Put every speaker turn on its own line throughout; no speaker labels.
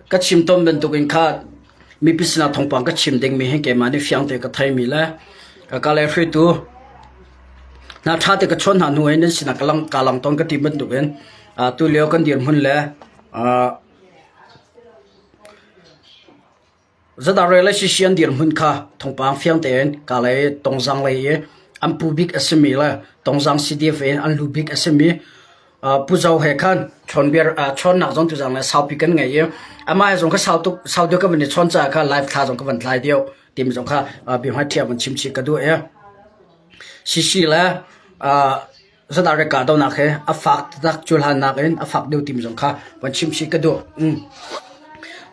Ka chim tawn bantukin kha mipi sinah thawngpang ka chim dingmi hi keimah nih fiang te ka theimi le ka le hruaitu hna ṭha te ka chawn hna hnu in nan sinah ka lang ka lang tawn ka ti bantukin tulio kan dirhmun le Zadarel le Sisi an dirhmun kha thawngpang fiang tein Kalay Tongzang lei i an pu bik a simi le Tongzang CDF in an lu bik a simi Pu Zo he khan chawnnak zong tuzang le saupi kan ngei i amah he zong kha sau tuk sau deuh ka van i chawn caah kha live thla zong ka van tlai deuh timi zong kha biahmai ṭhia van chim chih ka duh i Sisi le Zadarek kahdohnak hi a fak taktak cuhlannak in a fak deuh timi zong kha van chim chih ka duh.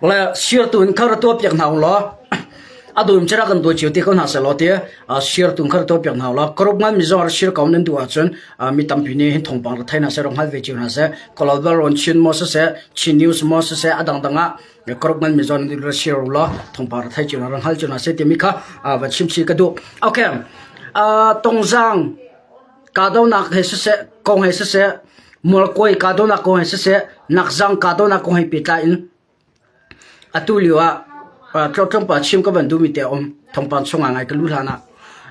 Le sirtu in kha ra tuahpiak hna u law a dum cira kan duah cio te ko hna seh law ti sirtu in kha ra tuahpiak hna u law karup ngan mi zong ra sir ko nan duh ahcun mi tampi nih hin thawngpang ra thei hna seh ra hngal ve cio hna seh Global Rawn Chin maw siseh Chin News maw siseh a dangdang ah karup ngan mi zong ra share u law thawngpang ra thei cio hna ra hngal cio hna seh timi kha van chim chih ka duh. Okay. Tongzang Kahdohnak he siseh, kong he siseh, mualkawi kahdohnak kong he siseh, nakzang kahdohnak kong he pehtlai in atu lio ah tlawmpa chim ka van duhmi te a um. Thawngpang chung ah ngai ka luh hlan ah.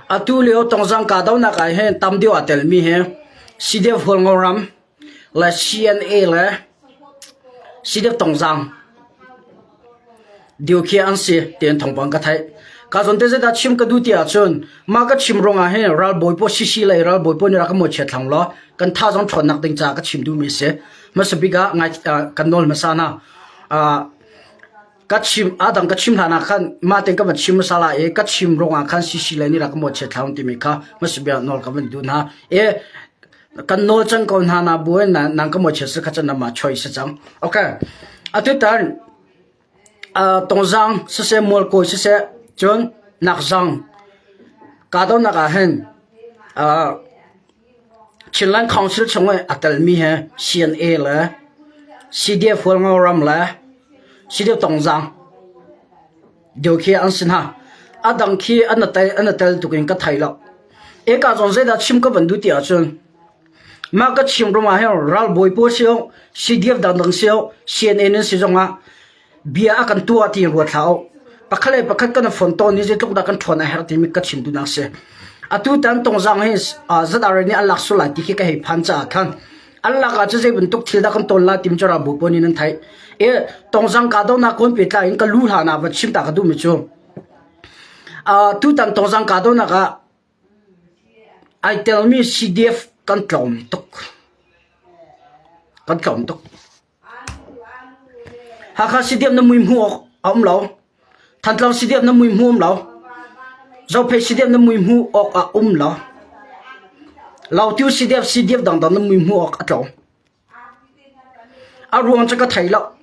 Atu lio tongzang kahdohnak ah hin tam deuh aa telmi hi CDF Hualngo ram le CNA le CDF Tongzang Dio khi an si tiin thawngpang ka theih. Ka zawn te zeidah chim ka duh ti ahcun mah ka chim ruangah hin ralbawi pawl sisi lei ralbawi pawl nih rak ka mawhchiat hlang law kan tha zong ṭhawnnak ding caah ka chim duhmi a si. Hmasa bik ah ngai kan nawl hmasa hna. Ka chim a dang ka chim hlan ah khan mah tein ka van chim hmasa lai i ka chim ruangah khan sisi lei nih rak ka mawhchiat hlang timi kha hmasa bik ah nawl ka van duh hna. I kan nawl cang ko hna na bu in nang ka mawhchiat si kha cun nangmah choice si cang. Okay. Atutan Tongzang siseh Mualkawi siseh cun Nakzang kahdohnak ah hin Chinland Council chung i a telmi hi CNA le CDF Hualngo ram le CDF Tongzang deuh khi an si hna. A dang khi an i tel tuk in ka thei lo. Eka zong zeidah chim ka van duh ti ahcun Mah ka chim ruangah hin ralbawi pawl si uh, CDF dangdang si uh, CNN in si zongah bia a kan tuah ti ruat hlah uh. Pakhat le pakhat kan fon tawn i zeitluk dah kan ṭhawn a herh timi ka chim duhnak si. Atu tan tongzang hi ZRA nih an lak sual lai ti khi ka hei phan caah khan an lak ah cu zei bantuk thil dah kan tawn lai timi cu ralbawi pawl nih nan theih. E tongzang kahdohnak kawn pehtlai in ka lu hlan ah va chim ta ka duhmi cu tutan tongzang kahdohnak ah Ai telmi CDF kan tlawm tuk. Kan tlawm tuk. Hakha CDF na mui hmuh awk a um lo. Thantlang CDF na mui hmuh um lo. Zophei CDF na mui hmuh awk a um lo. Lautu CDF CDF dangdang na mui hmuh awk a tlawm. A ruang cu ka thei lo.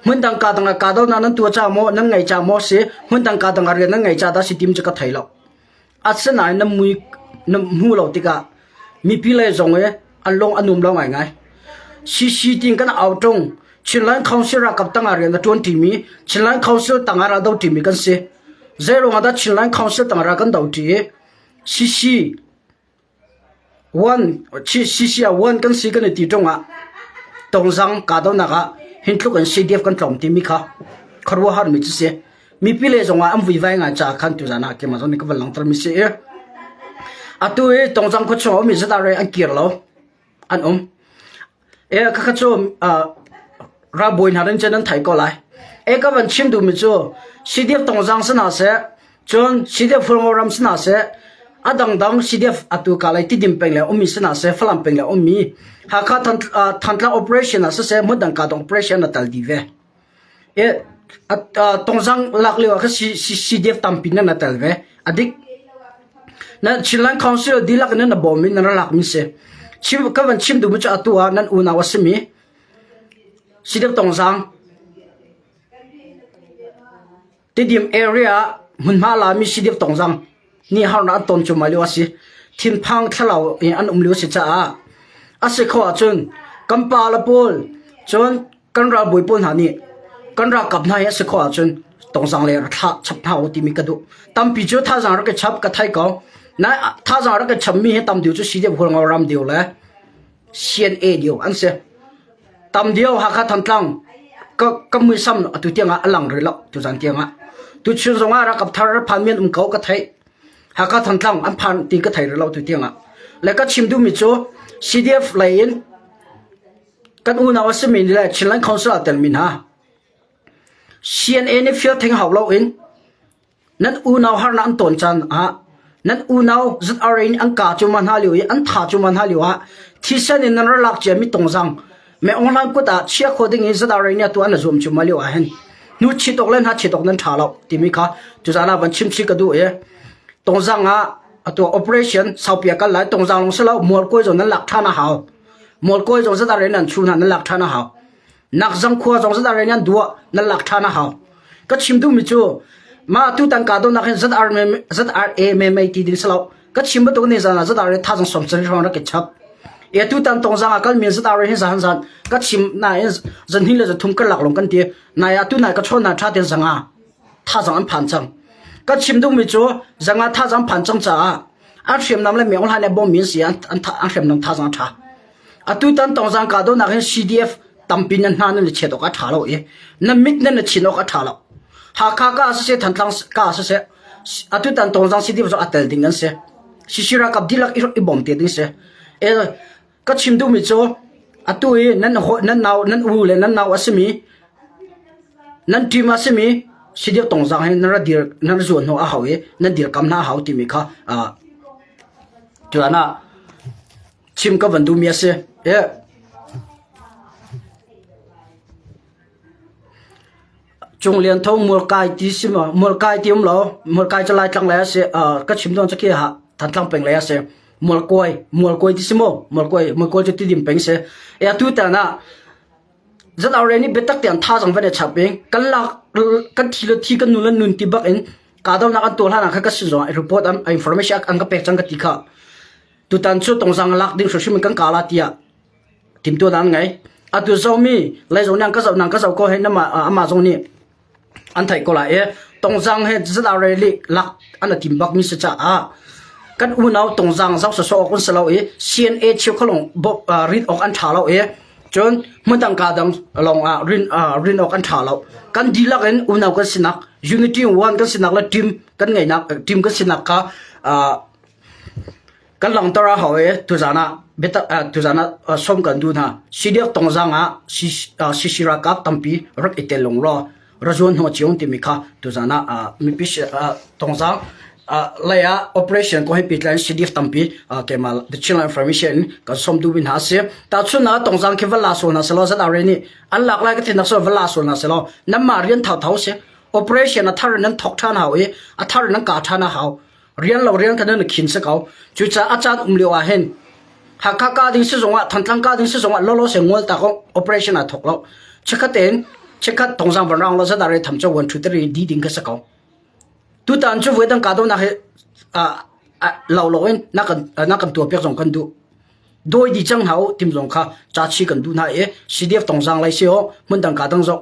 Hmundang kaa dang ah kahdohnak nan tuah caah maw, nan ngeih caah maw a si, hmundang kaa dang ah rian nan ngeih caah dah a si tim cu ka thei lo. Asinain na mui na hmuh lo tikah mipi lei zong i an lung a nuam lo ngaingai. CC tiin kan au ṭung. Chinland Council ralkap tangah rian a ṭuan ṭimi, Chinland Council tangah ral do ṭimi kan si. Zeiruang ah dah Chinland Council tangah ral kan do ṭi i CC One CC ah one kan si kan i ti ṭung ah tongzang kahdohnak ah hin tluk in CDF kan tlawm timi kha khuaruahhar mi cu si. Mipi le zong ah an vuivai ngai caah khan tuzan ah keimah zong nih ka van langhter mi si i atu i tongzang khua chung a ummi zat ah an kir lo an um. E khakha cu ralbawi hna rin cun nan theih ko lai. E ka van chim duhmi cu CDF tongzang si hna seh, cun CDF Hualngo ram si hna seh, a dangdang CDF atu ka lei Tidim peng le ummi si hna seh, Falam peng le ummi Hakha Thantlang operation ah siseh, hmundang ka dong operation a tal dih ve. E tongzang lak lio ah kha CDF tampi nan a tel ve. A dik. Na Chinland Council dihlak in na bawm in na ra lakmi si. Chim ka van chim duhmi cu atu ah nan unau a simi CDF tongzang Tidim area hmunhma lami CDF tongzang nih harnak an ton cuahmah lio a si. Thinphang thlalau in an um lio a si caah a si kho ahcun kan pa le pawl cun kan ralbawi pawl hna nih kan ralkap hna hi a si khawh ahcun tongzang le rak thlah chap hna u timi ka duh. Tampi cu thazaang rak i chap ka thei ko. Na thazaang rak i chapmi hi tam deuh cu CDF Hualngo ram deuh le CNA deuh an si. Tam deuh Hakha Thantlang. ka ka muisam atu tiangah a lang rih lo tuzan tiangah. Tuchun zongah ralkap thar phan men um ko ka theih. Hakha Thantlang an phan ti ka thei rih lo tu tiangah. Le ka chim duhmi cu CDF lei in kan unau a simi le Chinland Council ah telmi hna CNA nih fial theng hau loin Nan unau harnak an tawn caan ah nan unau ZRA nih an kaa cu ma hna lio i an tha cu ma hna lio ah thisen in nan ra lak ciami tungzang me Aung Hlaing kut ah chia kho ding in ZRA nih atu an zuam cu ma lio ah hin hnu chit awk le hna chit awk nan ṭha lo timi kha tuzaan ah van chim chih ka duh i tungzang ah atu operation saupi a kal lai tungzang lawng si lo mualkawi zong nan lak ṭhan a hau mualkawi zong ZRA nan chu hna nan lak ṭhan a hau Nakzang khua zong ZRA nih an duah nan lak ṭhan a hau. Ka chim duhmi cu mah tutan kahdohnak hin ZRA memei ti ding si lo. Ka chim bantuk ni zan ah ZRA thazang som chan hrawng rak i chap. E tutan tongzang ah kalmi ZRA hin zan zan ka chim nain zan hin le zathum karlak lawng kan ti. Nai ah tu nai ka chawn hna ṭha tein zanga thazang an phan cang. Ka chim duhmi cu zanga thazang phan cang caah an hriamnam le meng hlan le bom min si an an hriamnam thazang a ṭha. Atutan tongzang kahdohnak hin CDF tampi nan hna nan i chiat awk a ṭha lo i nan mit nan i chin awk a ṭha lo. Hakha ka siseh Thantlang ka siseh atutan tongzang CDF zong a tel ding an si. Sisi ralkap dihlak i bawm te ding si. E, ka chim duhmi cu atu i nan nan nau nan u le nan nau a simi nan team a simi CDF tongzang hin nan ra dir nan zuan hnawh a hau i nan dirkam hna a hau timi kha tuan ah Chim ka van duhmi a si. Cung Lian Tho Mualkai ti si maw? Mualkai ti um lo. Mualkai cu Laitlang lei a si. Ka chim dawn cu khi ha Thantlang peng lei a si. Mualkuai, Mualkuai ti si maw? Mualkuai, Mualkuai cu Tidim peng si. E atu tan ah ZRA nih biatak tein thazaang van i chap i kan lak kan thi le thi kan nu le nun ti bak in kahdohnak an tuah hlan ah khan ka sin zongah report an information an ka pek cang ka ti kha. Tutan cu tongzang lak ding hrimhrim in kan ka la tiah timhtuahnak an ngei. Atu zohmi lei zong nih ka zoh nang ka zoh ko he nama amah zong nih an theih ko lai i tongzang he ZRA li lak an tim bak mi si caah kan unau tongzang zoh sawsawh awk an si lo i CNA cheu kha lawng rin awk an ṭha lo i cun hmundang ka dang lawng ah rin rin awk an ṭha lo. Kan dihlak in unau kan sinak unity one kan sinak le team kan ngeihnak team kan sinak kha Kan langhter a hau i tuzaan ah biatak tuzaan ah sawm kan duh hna. CDF tongzang ah CC ralkap tampi rak i tel lung law razuan hnawh cio timi kha tuzaan ah mipi tongzang lei ah operation ko he pehtlai in CDF tampi keimah The Chinland Information in kan sawm duh mi hna a si. Tahchun ah tongzang khi va la sual hna selaw ZRA nih an lak lai ka ti nak selaw va la sual hna selaw nanmah rian thauthau si. Operation a thar in nan thawk ṭhan hau i a thar in nan kah ṭhan a hau. Rian lo rian kha nan khin si ko. Cucaah a caan um lio ah hin Hakha ka ding si zongah Thantlang ka ding si zongah lolo se ngol ta ko operation a thok lo. Chikhat tein chikhat tongzang van rang lo zadar tham cho wan thu tari di ding ka si ko. Tutan cu voidang ka do nak hi lo lo in na kan na kan tua piak zong kan duh. Dawi dih cang hna u tim zong kha ca chi kan duh hna i CDF tongzang lei si ho hmundang ka dang zong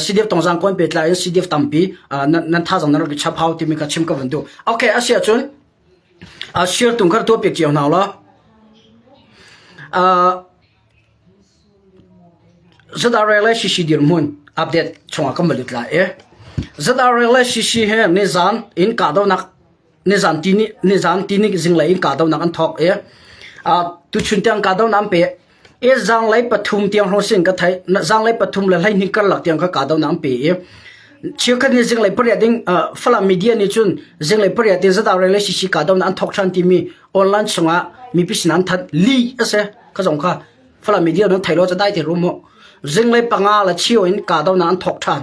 CDF tongzang kon pehtlai in CDF tampi nan thazang nan rak i chap hau timi kha chim ka van duh. Okay a si ahcun share tung kha tuah piak cio hna law. ZRA le CC dirhmun update chungah kan va lut lai i ZRA le CC he nizan in kahdohnak nizan tini nizan tini zinglei in kahdohnak an thawk i tuchun tiang kahdohnak an pe i zanglei pathum tiang hrawng sin ka theih zanglei pathum le hleihnih karlak tiang kha kahdohnak an pe i cheukhat nih zinglei pariat ding Falam media nih cun zinglei pariat in ZRA le CC kahdohnak an thawk ṭhan timi online chungah mipi sin an thanh li a si kha zong kha Falam media nan thei lo ca dai te rum mu zinglei panga le chio in kahdohnak an thawk ṭhan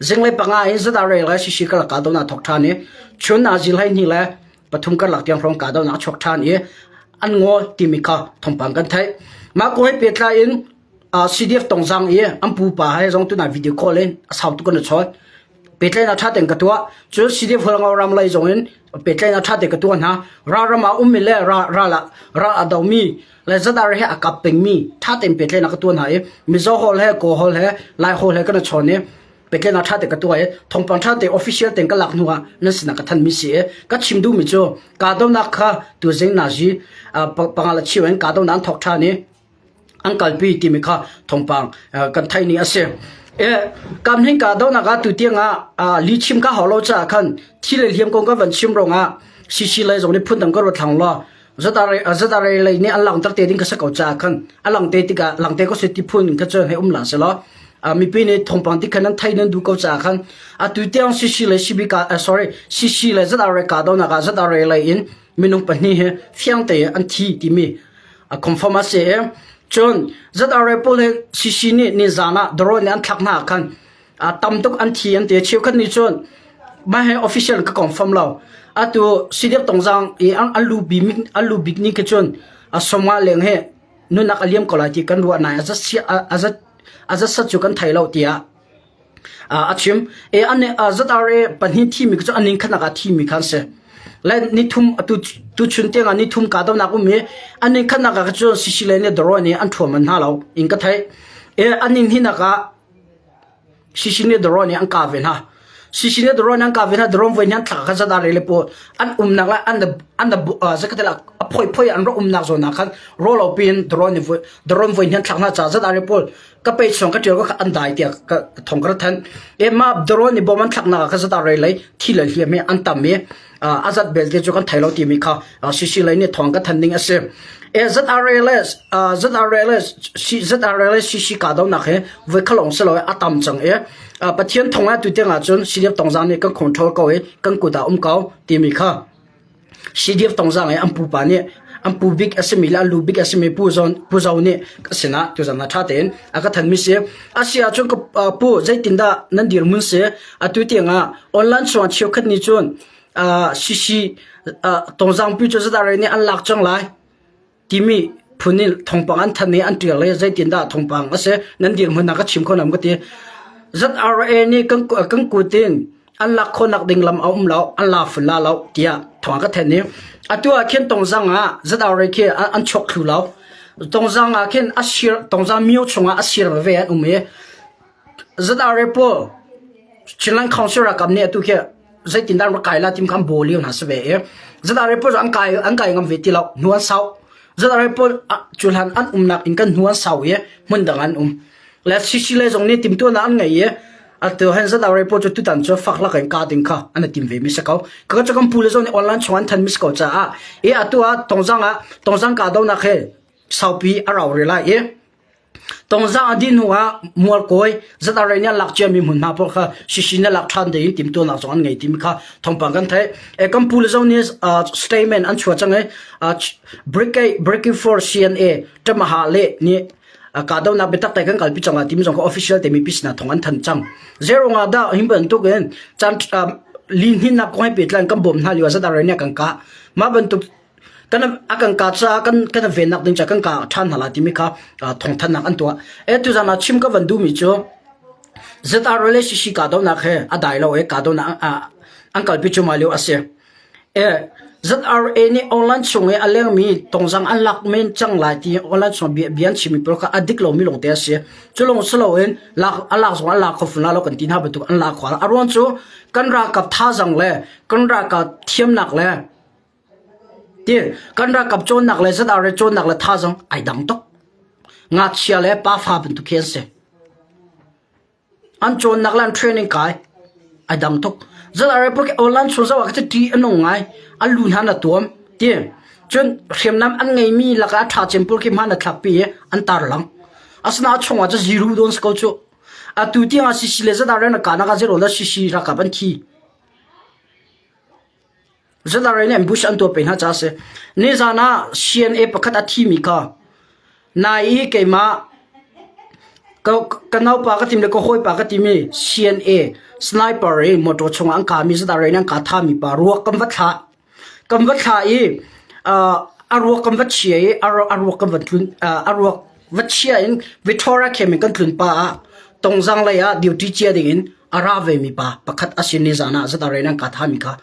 Zinglei panga in ZRA le CC karlak kahdohnak thawk ṭhan i chun nazi 12 le pathum karlak tiang hrawng kahdohnak a chuak ṭhan i an ngaw timi kha thawngpang kan theih. Mah kong he pehtlai in CDF Tongzang i an pupa he zong tunah video call in a sau tuk kan i chawn. Pehtlaihnak ṭha tein ka tuah. Cun CDF Hualngo ram lei zong in pehtlaihnak ṭha tein ka tuah hna. Ralram ah ummi le ral ah ral a domi le ZRA he a kap pengmi ṭha tein pehtlaihnak ka tuah hna i Mizo holh he Kawl holh he Lai holh he kan i chawn i pehtlaihnak ṭha tein ka tuah i thawngpang ṭha tein official tein ka lak hnu ah nan sinah ka thanmi si i ka chim duhmi cu kahdohnak kha tuzing nazi panga le cheu in kahdohnak an thawk ṭhan i. An kalpi timi kha thawngpang kan theih ni a si. E, kam hing ka donak ah tu tiang ah li chim ka hau lo caah khan thi le hliam kong ka van chim rong ah CC lei zong nih phundang ka ruat thlang lo. Zatare zatare lei nih an langter te ding ka sa ko caah khan a lang te tikah lang te ko se ti phun kha cun hei um la se law mipi nih thawngpang ti khan nan thei nan du ko caah khan atu tiang CC le CB ka sorry CC le ZRA ka donak ah ZRA lei in minung pahnih hi fiang te an thi timi a confirm a si i cun ZRA pawl hi CC nih nizan ah drone nih an thlak hna khan tam tuk an thi an ti cheukhat nih cun mah hi official ka confirm lo atu CDF Tongzang i an lu bi an lu bik ni khi cun a sawmnga leng hi nunak a liam ko lai ti kan ruah nai a zat a zat sat cu kan thei lo tiah A chim. E an ZRA pahnih thimi cu an ning khatnak ah thimi kha an si. Le nithum atu tuchun tiang ah nithum kahdohnak um i an ning khatnak ah cun Sicily nih Doro nih an ṭhuam hna lo in ka theih. E an ning hnihnak ah Sicily nih Doro nih an kah ve hna. Sicily nih Doro nih an kah ve hna. Drone voi hnih an thlak kha ZRA le pawl an umnak le an an zakhatel a phoi phoi an rak umnak zawn ah khan rawlo piin drone nih drone voi hnih an thlak hna caah ZRA pawl ka pei chung ka ṭial ka an dai tiah ka thong ka than e ma drone ni bom an thlaknak ah ka zat rei lei thi le hliam hi an tam i a zat belte cu kan thei lo timi kha CC lei nih thong ka than ding a si e ZRLS ZRLS ZRLS CC ka do nak he voi khalong se lo a tam chang e Pathian thong ah tu tiang ah cun CDF tongzang nih kan control ko i kan kut ah um ko timi kha CDF Tongzang i an pupa nih an pu bik a simi le an lu bik a simi Pu Zawn Pu Zo nih ka sinah tuzan ah ṭha tein a ka thanmi si. A si ahcun ka pu zeitindah nan dirhmun si? Atu tiangah online chungah cheukhat nih cun CC Tongzang pi cu ZRA nih an lak cang lai. Timi phun in thawngpang an thanh i an ṭial i zeitindah thawngpang a si nan dirhmun ah ka chim kho nam ka ti. ZRA nih kan kan kut in an lak khawhnak ding lam a um lo, an la fun la lo tiah thawng ka thenh i atu ah khin Tongzang ah ZRA khi an chuak thlu lo. Tongzang ah khin a sir Tongzang myo chungah a sir veve an um i ZRA pawl Chinland Council ralkap nih atu khi zeitindah an rak kai la tim kha an baw lio hna si ve i ZRA pawl cu an kai an kai ngam ve ti lo hnu an sau ZRA pawl cu hlan an umnak in kan hnu an sau i hmun dang an um le CC le zong nih timtuahnak an ngei i atu hen ZRA pawl cu tutan cu fak lak in ka ding kha an i tim ve mi si ko ka cu kan pu le zong nih online chung an than mi si ko caah i atu ah tongzang ah tongzang ka donak he saupi a rau re lai i Tongzang a dih hnu ah Mualkawi ZRA nih an lak ciami hmunhma pawl kha Sisi nih lak ṭhan ding in timhtuahnak zong an ngei timi kha thawngpang kan theih. E, kan pu le zong nih statement an chuah cang i Brigade Brigade Force CNA Tamaha le nih kahdohnak biatak te kan kalpi cang lai timi zong kha official te mipi sinah thawng an thanh cang. Zero nga dah hin bantuk in caan lihninnak kong he pehtlai in kan bawm hna lio ah ZRA nih a kan kah. Mah bantuk kan a kan ka caah kan kan vennak ding caah kan ka ṭhan hna lai timi kha thawngthanhnak an tuah. E tuzan ah chim ka van duhmi cu ZR relationship kahdohnak he a dai lo e kahdohnak an kalpi cuahmah lio a si. E ZRA nih online chung i a lengmi tongzang an lak men cang lai ti online chung bia bia an chimmi pawl kha a dik lomi lawngte a si. Cu lawng si loin lak a lak zong an lak kho fun la lo kan ti hna bantuk an lak kho. A ruang cu kan ralkap thazang le kan ralkap thiamnak le Ti kan ralkap cawnnak le ZRA cawnnak le thazaang ai dang tuk. Ngakchia le pafa bantuk khi an si. An cawnnak le an training kai ai dang tuk. ZRA pawl khi online chung zoh ah kha ṭih a nung ngai. An lu hna na tuam. Ti cun hriamnam an ngeimi lakah a ṭha cem pawl khi hman a thlakpi i an tarlang. Asinain a chungah cu zero dawn si ko cu. Atu tiang ah CC le ZRA na kahnak ah zero le CC ralkap an thi. ZRA nih ambush an tuah peng hna caah a si. Nizan ah CNA pakhat a thimi kha nai i keimah ka, ka naupa ka tim le ka hawipa ka timi CNA sniper i motor chungah an kami ZRA nih an ka thami pa ruak kan va thlah. Kan va thlah i uh, a ruak kan va chia i a ruak kan va tlun uh, a ruak va chia in Victoria camp in kan tlun pa ah Tongzang lei ah duty chia ding in a ra vemi pa pakhat a si nizan ah ZRA nan ka thami kha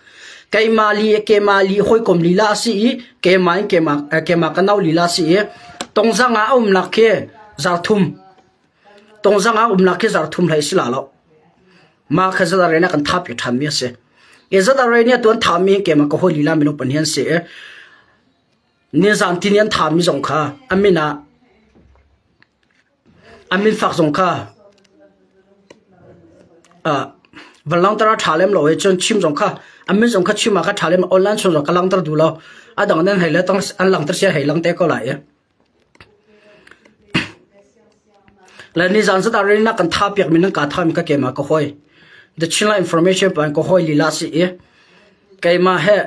keimah li keimah li hawikom lila a si i keimah in keimah keimah ka nau lila a si i Tongzang ah a umnak khi zarthum Tongzang ah umnak khi zarthum hlei si la lo ma kha ZRA na kan thap i ṭhan mi a si i ZRA nih a tuan thami keimah ka hawi lila minung pan hi an si i nizan tini an thami zong kha a min ah. A min fak zong kha van langhter a ṭha lem lo i cun chim zong kha a min zong kha chim ah kha ṭha lem online chung zong ka langhter duh lo. A dang nan hei le tang an langhter sia hei lang te ko lai i. Le nizan zat ah na kan tha piak mi nan ka tha mi ka keimah ka hoi. The Chinland Information pa ka hoi lila si i keimah he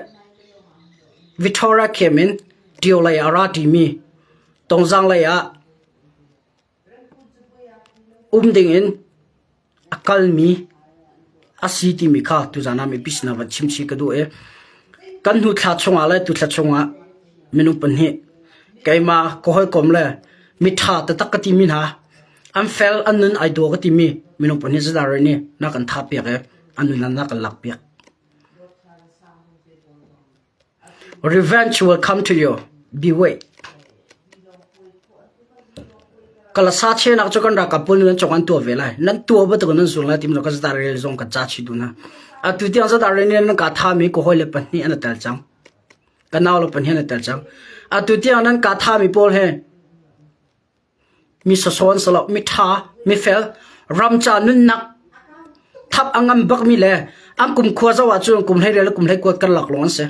Victoria camp in Tio lei a ra timi Tongzang lei ah um ding in a kalmi a si timi kha tuzan ah mipi sinah van chim chih ka duh i kan hnu thla chungah le tu thla chungah minung pahnih keimah ka hawikom le miṭha taktak ka timi hna an fel an nun ai dawh ka timi minung pahnih zadar nih na kan thah piak i an nun na kan lak piak. Revenge will come to you. Be wait. Kalasa chenak cu kan ralkap pawl nan cong an tuah ve lai. Nan tuah bantuk nan zul lai timi ka zata rel zong ka ca chi du na. Atu tiang zata rel nan ka thami ko hoi le pahnih an tel cang. Ka nau le pahnih an tel cang. Atu tiang nan ka thami pawl he Mi sasawn si lo, miṭha, mifel, ramca nunnak thap a ngam bakmi le an kumkhua zoh ahcun kum 12 le kum 21 karlak lawng an si.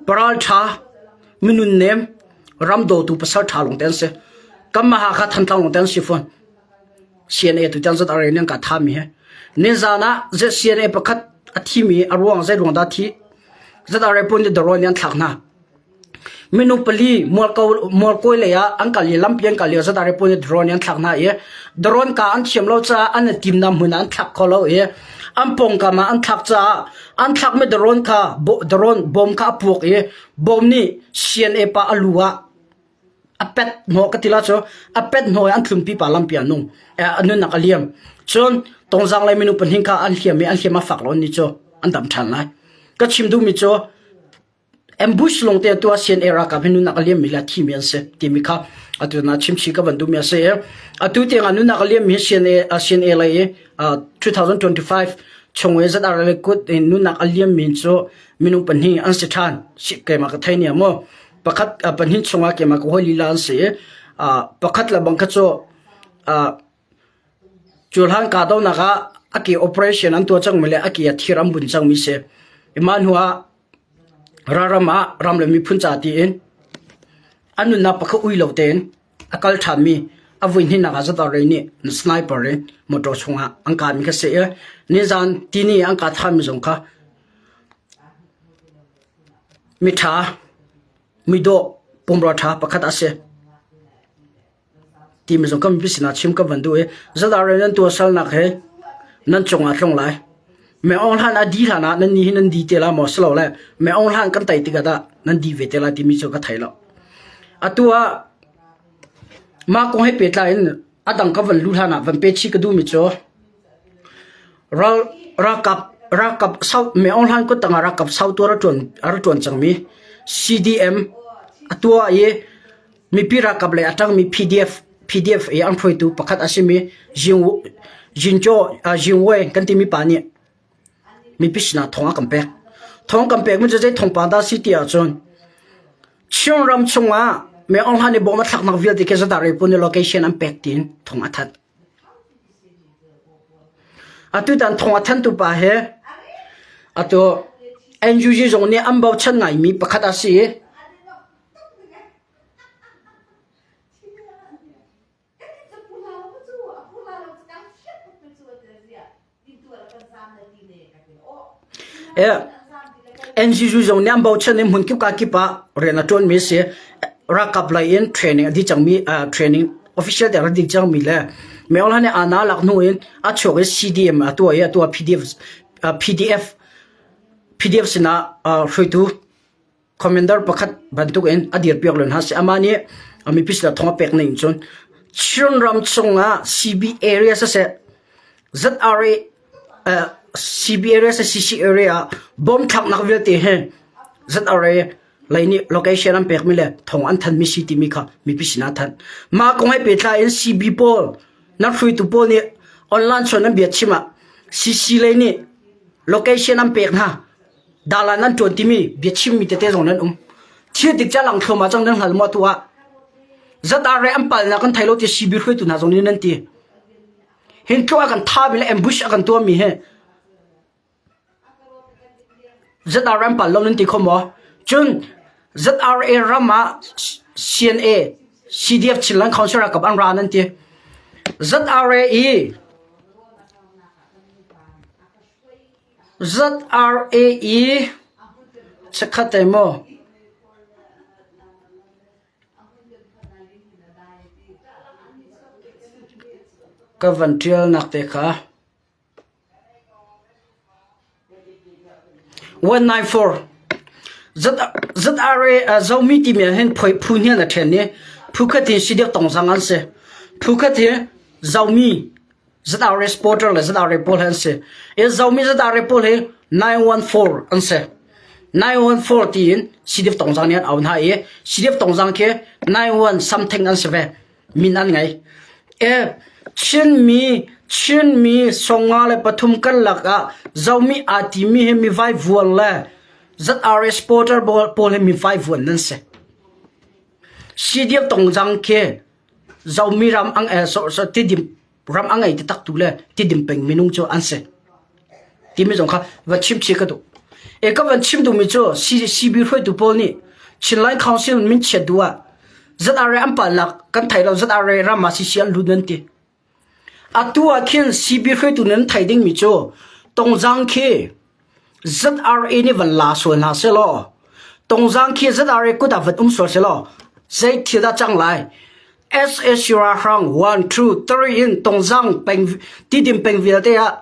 Paralṭha, minun nem, ram dawtu pasal ṭha lawngte an si. Kanmah Hakha Thantlang lawngte an si fawn. CNA tu tiang zat a rel in ka thami he. Nizan ah CNA pakhat a thimi a ruang zei ruang dah thi? Zat a rel pun nih darawn nih an thlak hna. Minung pali Mualkawi lei ah an kal i lampi an kal lio zat ah pawl nih drone an thlak hna i drone ka an thiam lo caah an i timnak hmun ah an thlak kho lo i an pawngkam ah an thlak caah an thlakmi drone kha drone bom kha a puak i bom nih CNA pa a lu ah a pet hnawh ka ti la cu a pet hnawh i an tlunpi pa lampi ah nung a nunnak a liam. Cun Tongzang lei minung pahnih kha an hliam i an hliam a fak lo ni cu an dam ṭhan lai. Ka chim duhmi cu Ambush lawngte atu ah CNA ralkap hi nunnak a liammi le a thimi an si timi kha atu na chimchih ka van duhmi a si i atu tiang ah nunnak a liammi CNA CNA lei i 2025 chung i ZRA kut in nunnak a liammi cu minung pahnih an si ṭhan keimah ka thei nia maw pakhat pahnih chungah keimah ka hawi lila an si i pakhat le bang kha cu Cu hlan kahdohnak ah a ke operation an tuah cangmi le a ke ah thir an bunh cangmi si. I mah hnu ah ralram ah ram le miphun ca tiin a nunnak pakhat ui lo tein a kal ṭhanmi a vui hnihnak ah Zatarei nih sniper in motor chungah an kahmi kha si i nizan tini an kah ṭhanmi zong kha miṭha, midawh, pumrua ṭha pakhat a si. Timi zong kan mipi sinah chim kan van duh i ZRA nan tuahsalnak he nan cungah tlung lai. Me Aung Hlan a di hlan ah nan ni hi nan di te la maw silo le Me Aung Hlan kan tai tikah dah nan di ve te lai timi cu ka thei lo. Atu ah mah kong he pehtlai in a dang ka van lu hlan ah van pe chih ka duhmi cu ral ralkap ralkap sau Me Aung Hlan kut tangah ralkap sautu a ra ṭuan a ra ṭuan cangmi CDM a tuah i Mipi ralkap lei a ṭangmi PDF PDF i an hruaitu pakhat a simi Jingwei kan timi pa nih mipi sinah thawng a kan pek. Thawng kan pekmi cu zei thawngpang dah a si ti ahcun Chinram chungah Myo Aung Hlaing nih bawm a thlaknak vialte khi zadar i pun i location an pek tiin thawng a thanh. Atutan thawng a thantu pa hi atu NUG zong nih an bochan ngaimi pakhat a si i NGU zong nih an bochan i hmunkip kakip ah rian a ṭuanmi a si. Ralkap lei in training a dih cangmi training official te a rak dih cangmi le Myo Hla nih aa lak hnu in a chuak i CDM a tuah i atu ah PDF PDF PDF sinah hruaitu Commander pakhat bantuk in a dirpiak len hna si. Amah nih mipi sinah thong a pek ning cun Chinram chungah CB area siseh ZRA uh, CB area siseh CC area bom thlaknak vialte he ZRA lei nih location an pekmi le thong an thanmi si timi kha mipi sinah thanh. Mah kong he pehtlai in CB pawl nan hruaitu pawl nih online chuan an bia chim ah CC lei nih location an pek hna Dalan an ṭuan timi biachimmi tete zong nan um. Thil dik ca lang thluahmah cang nan hngal maw tu ah? ZRA an palnak kan thei lo ti CB hruaitu hna zong nih nan ti. Hin tluk a kan thami le ambush a kan tuahmi hi ZRA an pal lo nan ti kho maw? Cun ZRA ram ah CNA, CDF Chinland Council ralkap an ra nan ti. ZRA i ZRA i chikkhat te maw? Ka van ṭialnak te kha. 194 ZRA Zomi timi ah hin phu hnih an a ṭhen i phu khat hi Sidiak Tongzang an si. Phu khat hi Zomi ZRA supporter le ZRA pawl hi an si. I Zomi ZRA pawl hi 914 an si. 914 tiin CDF Tongzang nih an au hna i CDF Tongzang khi 91 something an si ve. Min an ngei. E Chinmi Chinmi songa le pathum kan lakah Zomi aa timi hi mi vaivuan le ZRA supporter pawl hi mi vaivuan nan si. CDF Tongzang khi Zomi ram ang eh so so tidim ram a ngei taktak tu le tidim peng minung cu an si. Timi zong kha va chim chi ka duh. E ka van chim duhmi cu CB hruaitu pawl nih Chinline Council min chiat duh ah ZRA an palnak kan thei lo ZRA ram ah CC an lut nan ti. Atu ah khin CB hruaitu nan thei dingmi cu Tongzang khi ZRA nih van la sual hna selaw Tongzang khi ZRA kut ah van um sual selaw zei thil dah cang lai? SAC ralhrang 1, 2, 3 in Tongzang peng Tidim peng vialte ah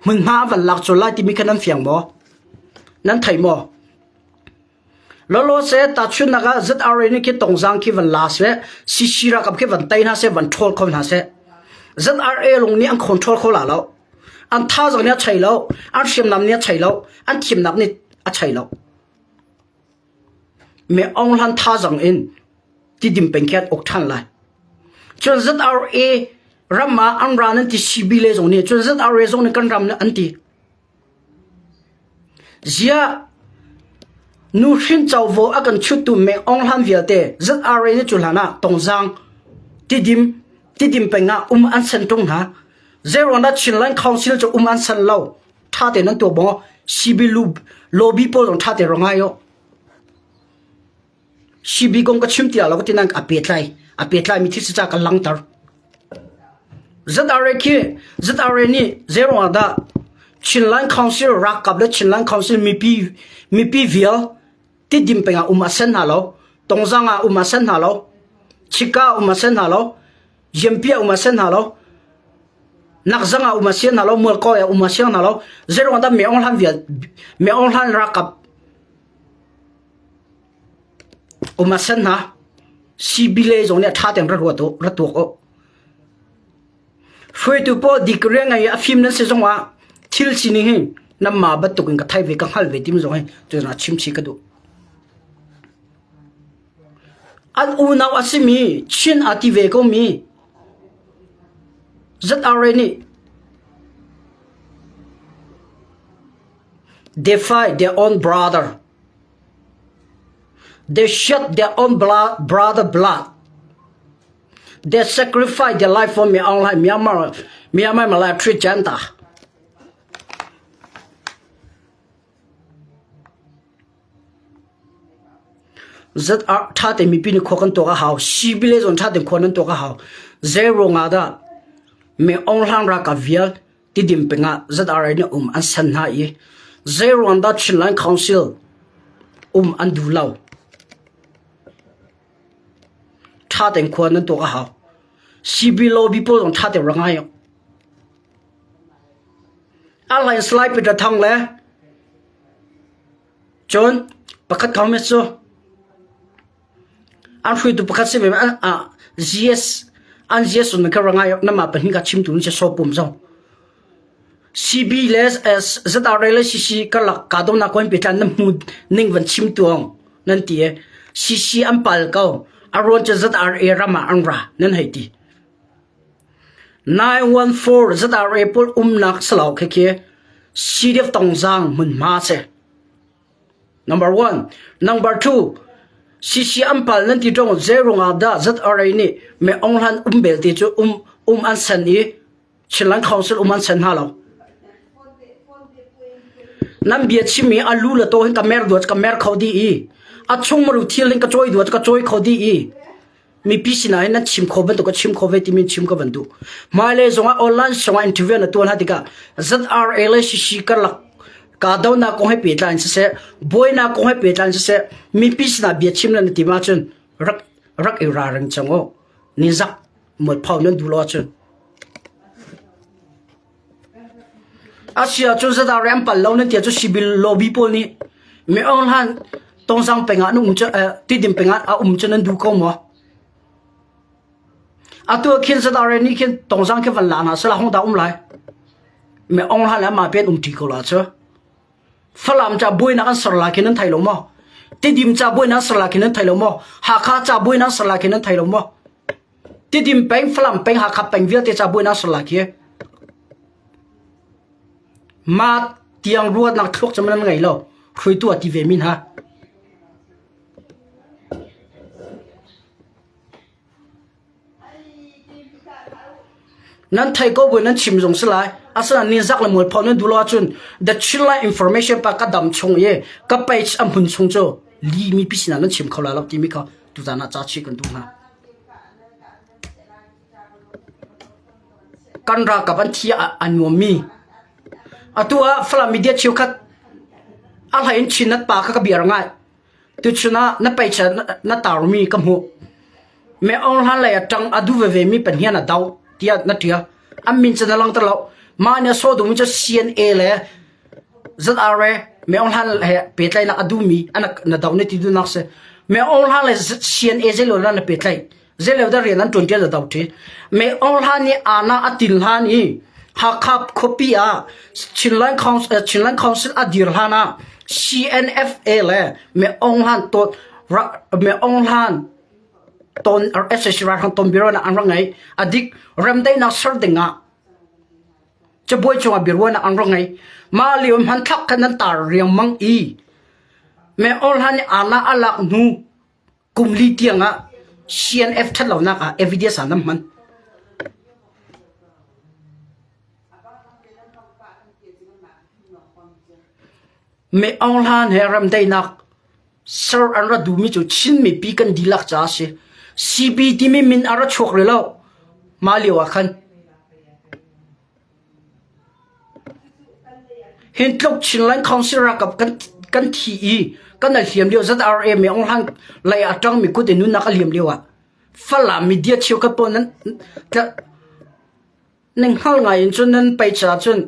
hmunhma van lak sual lai timi kha nan fiang maw? Nan thei maw? Lawlaw se tahchunhnak ah ZRA nih khi Tongzang khi van la seh, CC ralkap khi van tei hna seh, van ṭhawl kho hna seh. ZRA lung nih an control kho la lo. An thazaang nih a chei lo, an hriamnam nih a chei lo, an thimnak nih a chei lo. Me Aung Hlan thazaang in tidim peng khi an uk ṭhan lai. Cun ZRA ram ah an ra nan ti CB le zong nih cun ZRA zong nih kan ram an ti. Ziah nuhrin covo a kan chuttu Meng Aung Hlan vialte ZRA nih cu hlan ah Tongzang Tidim Tidim peng ah um an sen ṭung hna. Zeiruang dah Chinland Council cu um an san lo? Ṭha tein an tuah maw? CB lobby pawl zong ṭha tein rak ngai u. CB kong ka chim ti lo ka ti nain a pehtlai. A pehtlaimi thil si caah ka langhter. ZRA khi ZRA nih zeiruang ah dah Chinland Council ralkap le Chinland Council mipi mipi vial Tidim peng ah um a sen hna lo, Tongzang ah um a sen hna lo, Chika ah um a sen hna lo, Yempi ah um a sen hna lo, Nakzang ah um a sian hna lo, Mualkawi ah um a siang hna lo. Zeiruang dah Meong Hlan vial Meong Hlan ralkap Um a sen hna. CBLA zong nih a ṭha tein ra ruat u, ra tuak u. Hruaitu pawl degree ngei a fim nan si zong ah thil sining hi nanmah bantuk in ka thei ve ka hngal ve timi zong hi tuzan ah chim chih ka duh. An unau a simi Chin aa ti ve komi ZRA nih they fight their own brother. They shed their own blood, brother blood. They sacrifice their life for me online Myanmar Myanmar Malay Tri Janta. Zat a ṭha te mipi nih khua kan tuak a hau. Sibile zong ṭha tein khua nan tuak a hau. Zei ruangah dah me Aung Hlang ralkap vial Tidim peng ah ZRA nih um an san hna i zeiruang dah Chinland Council um an duh lo. Ṭha tein khua nan tuak a hau. CB lobby pawl zong ṭha tein rak ngai u. Airline Salai Peter Thang le cun pakhat Thomas cu an hruaitu pakhat si ve GS an GS un kha rangai nama pahnih ka chim tu ni so pum zong CB le ZRA le CC karlak kahdohnak kong pehtlai nan hmu ning van chim tuang nan ti i CC an pal ko a ruan cu ZRA ram ah an ra nan hei ti. 914 ZRA pawl umnak salau khi khi CDF Tongzang hmunhma si. Number one. Number two. CC an pal nan ti ṭung zeirungah dah ZRA nih Me Aung Hlan um belte cu um um an sen i Chinland Council um an sen hna lo. Nan bia chimmi a lu le taw hin ka mer duat ka mer kho dih i a chung maru thil hin ka cawi duat ka cawi kho dih i mipi sinah hin nan chim kho bantuk ka chim kho ve timi chim ka van duh. Hmailei zongah online zongah interview na tuan ha tikah ZRA le CC karlak kahdohnak kong he pehtlai in siseh buainak kong he pehtlai in siseh mipi sinah bia chim na tim ahcun rak rak i ralring cang u. Nizak mualpho nan duh lo ahcun. Asia cu ZRA an pal lo nan tia cu civil lobby pawl nih mi Aung Hlan Tongzang peng ah an um cu Tidim peng ah a um cu nan duh ko maw? Atu ah khin ZRA nih khin Tongzang khi van la hna sala hong dah um lai? Mi Aung Hlan le amah pen um ṭi ko la cu. Falam ca buainak an ser la khi nan thei lo maw? Tidim ca buainak an ser la khi nan thei lo maw? Hakha ca buainak an ser la khi nan thei lo maw? Tidim peng, Falam peng, Hakha peng vialte ca buainak ser la khi. Ma tiang ruatnak thluak cu nan ngei lo. Hruaitu a ti ve min ha. Nan thei ko bu nan chim zong si lai. Asinain nizak le mualpho nan duh lo ahcun The Chinland Information pa ka dam chung i ka page a hmun chung cu li mipi sinah nan chim kho lai lo timi kha tuzan ah ca chih kan duh hna. Kan ralkap an thi a nuammi. Atu ah Falam media cheukhat a hlei in Chin nat pa kha ka bia ngai. Tuchun ah na page na tarmi ka hmuh. Me Aung Hlan lei a ṭang a duh veve mi pahnian a do tiah na ṭial. An min cu na langhter lo. Mah nih a sawh duhmi cu CNA le ZRA Me Aung Hlan he pehtlaihnak a duhmi na do na ti duhnak si. Me Aung Hlan le CNA zeilo na pehtlaih. Zeilo dah rian an ṭuan ṭial na do ṭi. Me Aung Hlan nih ana a tin hlan i Hakha khuapi ah Chinland Council, Chinland Council a dir hlan ah CNFA le Me Aung Hlan tot Me Aung Hlan ton SAC ralhrang ton biaruahnak an rak ngei. A dik remdaihnak ser ding ah cabuai cungah biaruahnak an rak ngei. Mah lio hmanthlak kha nan tar riangmang i Me Aung Hlan nih ana a lak hnu kum li tiang ah CNF ṭhatlonak ah evidence ah nan hman. Me Aung Hlan he remdaihnak ser an ra duhmi cu Chin mipi kan dihlak caah a si. CB timi min a ra chuak rih lo. Mah lio ah khan. Hin tluk Chinland Council ralkap kan kan thi i kan al hliam lio ZRA me Aung Hlan lei a ṭangmi kut in nunnak a liam lio ah Falam media cheukhat pawl nan nan hngal ngai in cun nan pei caah cun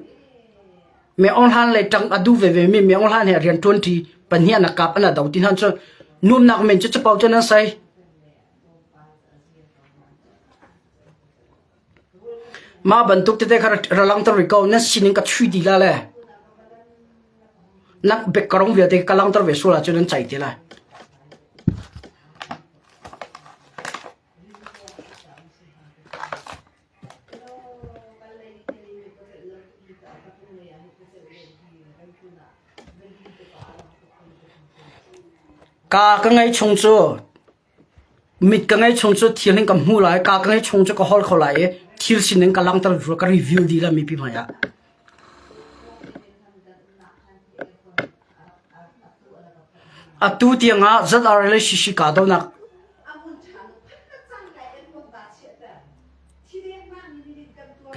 Me Aung Hlan lei ṭang a duh veve mi Me Aung Hlan he rian ṭuan ṭi pahnih an kap an do ti hna cun nuamnak men cu capo cu nan sai. Mah bantuk tete kha ra langhter rih ko. Nan sining ka chui dih la le nan bekkarong vialte ka langhter ve sual ahcun nan cai te lai. Ka ka ngei chung cu Mit ka ngeih chung cu thil hin ka hmu lai, ka ka ngeih chung cu ka holh kho lai i thil sining ka langhter ka review dih lai mipi hmai ah. Atu tiang ah ZRA le CC kahdohnak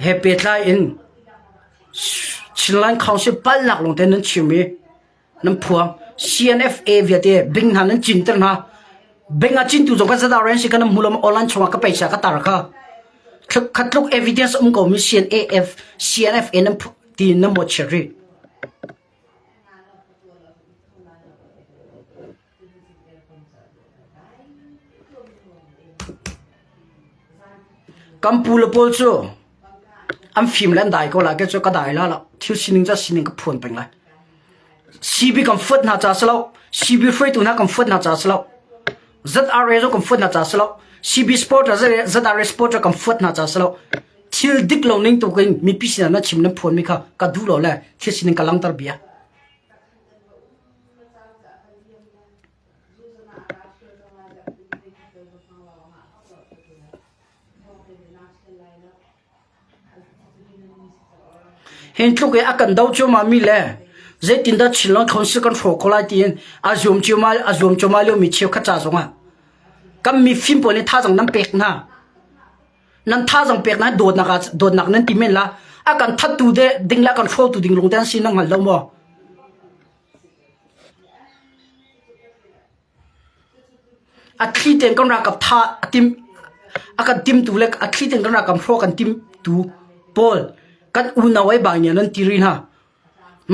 he pehtlai in Chinland Council palhnak lawngte nan chim i nan phuang CNFA vialte bing hna nan cinter hna bing a cintu zong kan ZRN si kan hmu lo online chungah ka paisa ka tar kha khatluk evidence um ko mi CNAF CNFA nan ti nan mo chiri Kan pu le pawl cu an fim le an dai ko lai kei cu ka dai la lo. Thil sining cu sining ka phuan peng lai. CB kan fuat hna ca si lo. CB hruaitu hna kan fuat hna ca si lo. ZRA zong kan fuat hna ca si lo. CB supporter ZRA supporter kan fuat hna ca si lo. Thil dik lo ning tuk in mipi sinah na chim nan phuan mi kha ka duh lo le thil sining ka langter bia. Hin tluk i a kan do cuahmah mi le zeitindah Chinland Council kan hrawh khawh lai tiin a zuam cuahmah a zuam cuahmah liomi cheukhat ca zongah kan mifim pawl nih thazaang nan pek hna. Nan thazaang pek hna dawtnak ah dawtnak nan ti men la. A kan thattu de ding le a kan hrawtu ding lung te an si nan hngal lo maw? A thli tein kan ralkap tha a tim a kan timtu le a thli tein kan ralkap hrawh kan timtu pawl kan unau ai bang nih nan ti rih hna.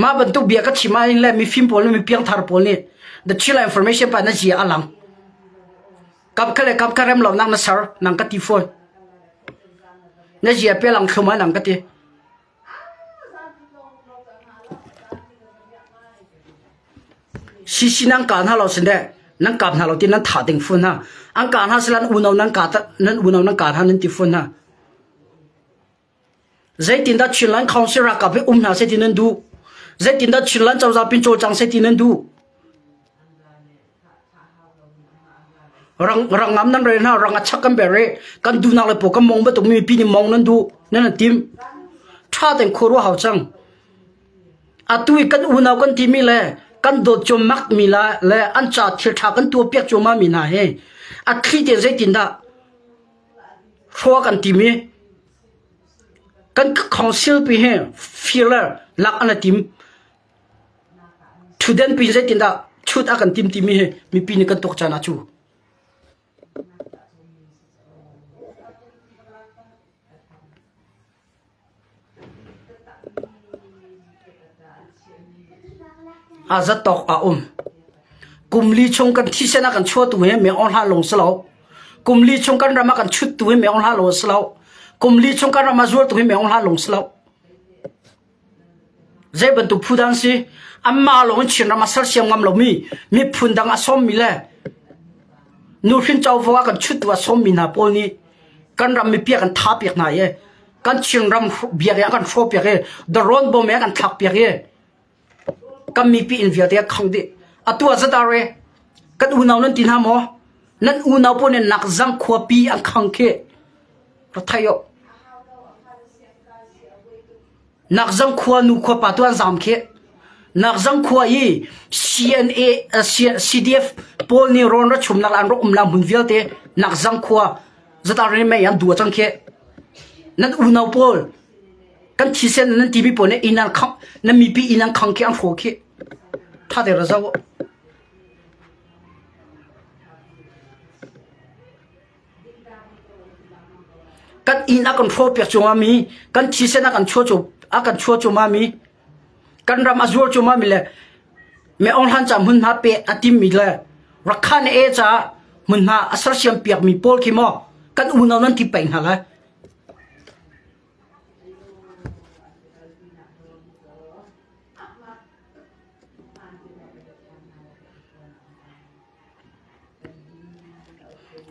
Mah bantuk bia ka chim ahhin le mifim pawl le mi piangthar pawl nih the Chila information pa na zia a lang. Kap kha le kap kha rem lonak na ser nang ka ti fawn. Na zia pe lang thlum ah nang ka ti. Sisi nan kah hna lo sin deh nan kap hna lo ti nan thah ding fawn hna. An kah hna sila nan unau nan kah nan unau nan kah hna nan ti fawn hna. Zeitindah Chinland Council ralkap hi um hna seh ti nan duh? Zeitindah Chinland cozah pin cawlcang seh ti nan duh? Rang rang ngam nan rel hna rang a chak kan ber i kan duhnak le paw kan mong bantuk mi mipi nih mong nan duh nan an tim. Ṭha tein khua ruah hau cang. Atu i kan unau kan timi le kan dawt cuahmak mi la le an ca thil ṭha kan tuah piak cuahmah mi hna hi a thli tein zeitindah hrawh kan timi kan council pi hi fir le lak an i tim. Ṭhutden pi zeitindah chut a kan tim timi hi mipi nih kan tuak caan ah cu. A zatawk a um. Kum li chung kan thisen a kan chuahtu hi Meng Aung Hla lawng si lo. Kum li chung kan ram a kan chuttu hi Meng Aung Hla lawng si lo. Kum li chung kan ram a zuartu hi Meng Aung Hla lawng si lo. Zei bantuk phu dang si? Anmah lawng in Chinram a sersiam ngam lomi miphun dang a sawmmi le nuhrin covo a kan chuttu a sawmmi hna pawl nih kan ram mipi a kan tha piak hna i kan Chinram biak i a kan hrawh piak i darawn bom i a kan thlak piak i kan mipi inn vialte a khang dih. Atu ah zatare kan unau nan ti hna maw? Nan unau pawl nih nakzang khuapi an khang khi ra thei u. Nakzang khua nu khua pa tu an zam khi. Nakzang khua i CNA CDF pawl nih rawn ra chumnak an rak um la hmun vialte nakzang khua zatare mei an dua cang khi. Nan unau pawl kan thisen nan TV pawl nih inn an khang nan mipi inn an khang khi an hraw khi. Tha te ra zau. Kan inn a kan hrawhpiak cungah mi, kan thisen a kan chuah cu a kan chuah cuahmah mi, kan ram a zuar cuahmah mi le Meh-Aung Hlan ca hmunhma pek a timmi le Rakhine e caah hmunhma a sersiam piakmi pawl khi maw kan unau nan ti peng hna lai.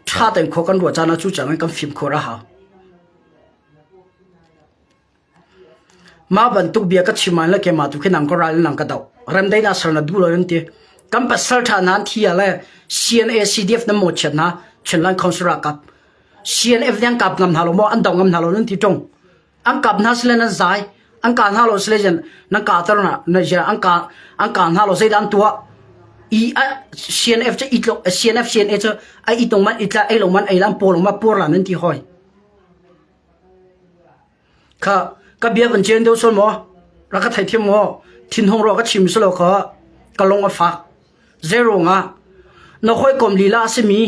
Ṭha tein khua kan ruah caan ah cu cang in kan fimkhur a hau. Mah bantuk bia ka chim ah le keimah tu khi nang ka ral in nang ka doh. Remdaihnak ser na duh lo nan ti. Kan pasal ṭha hna an thi ah le CNA CDF nan mawhchiat hna Chinland Council ralkap. CNF nih an kap ngam hna lo maw an do ngam hna lo nan ti ṭung. An kap hna sile nan zai an ka hna lo sile nan ka ter na na an ka an ka hna lo zeidah an tuah i a CNF cu itlo CNF CNA cu a itong man itla ei lo man ei lan por ma por la nan ti hoi kha ka bia kan chen deuh sol mo ra ka thai thiam mo thin hong ro ka chim selo kha ka long a fak Zero nga na hawikom lila a simi,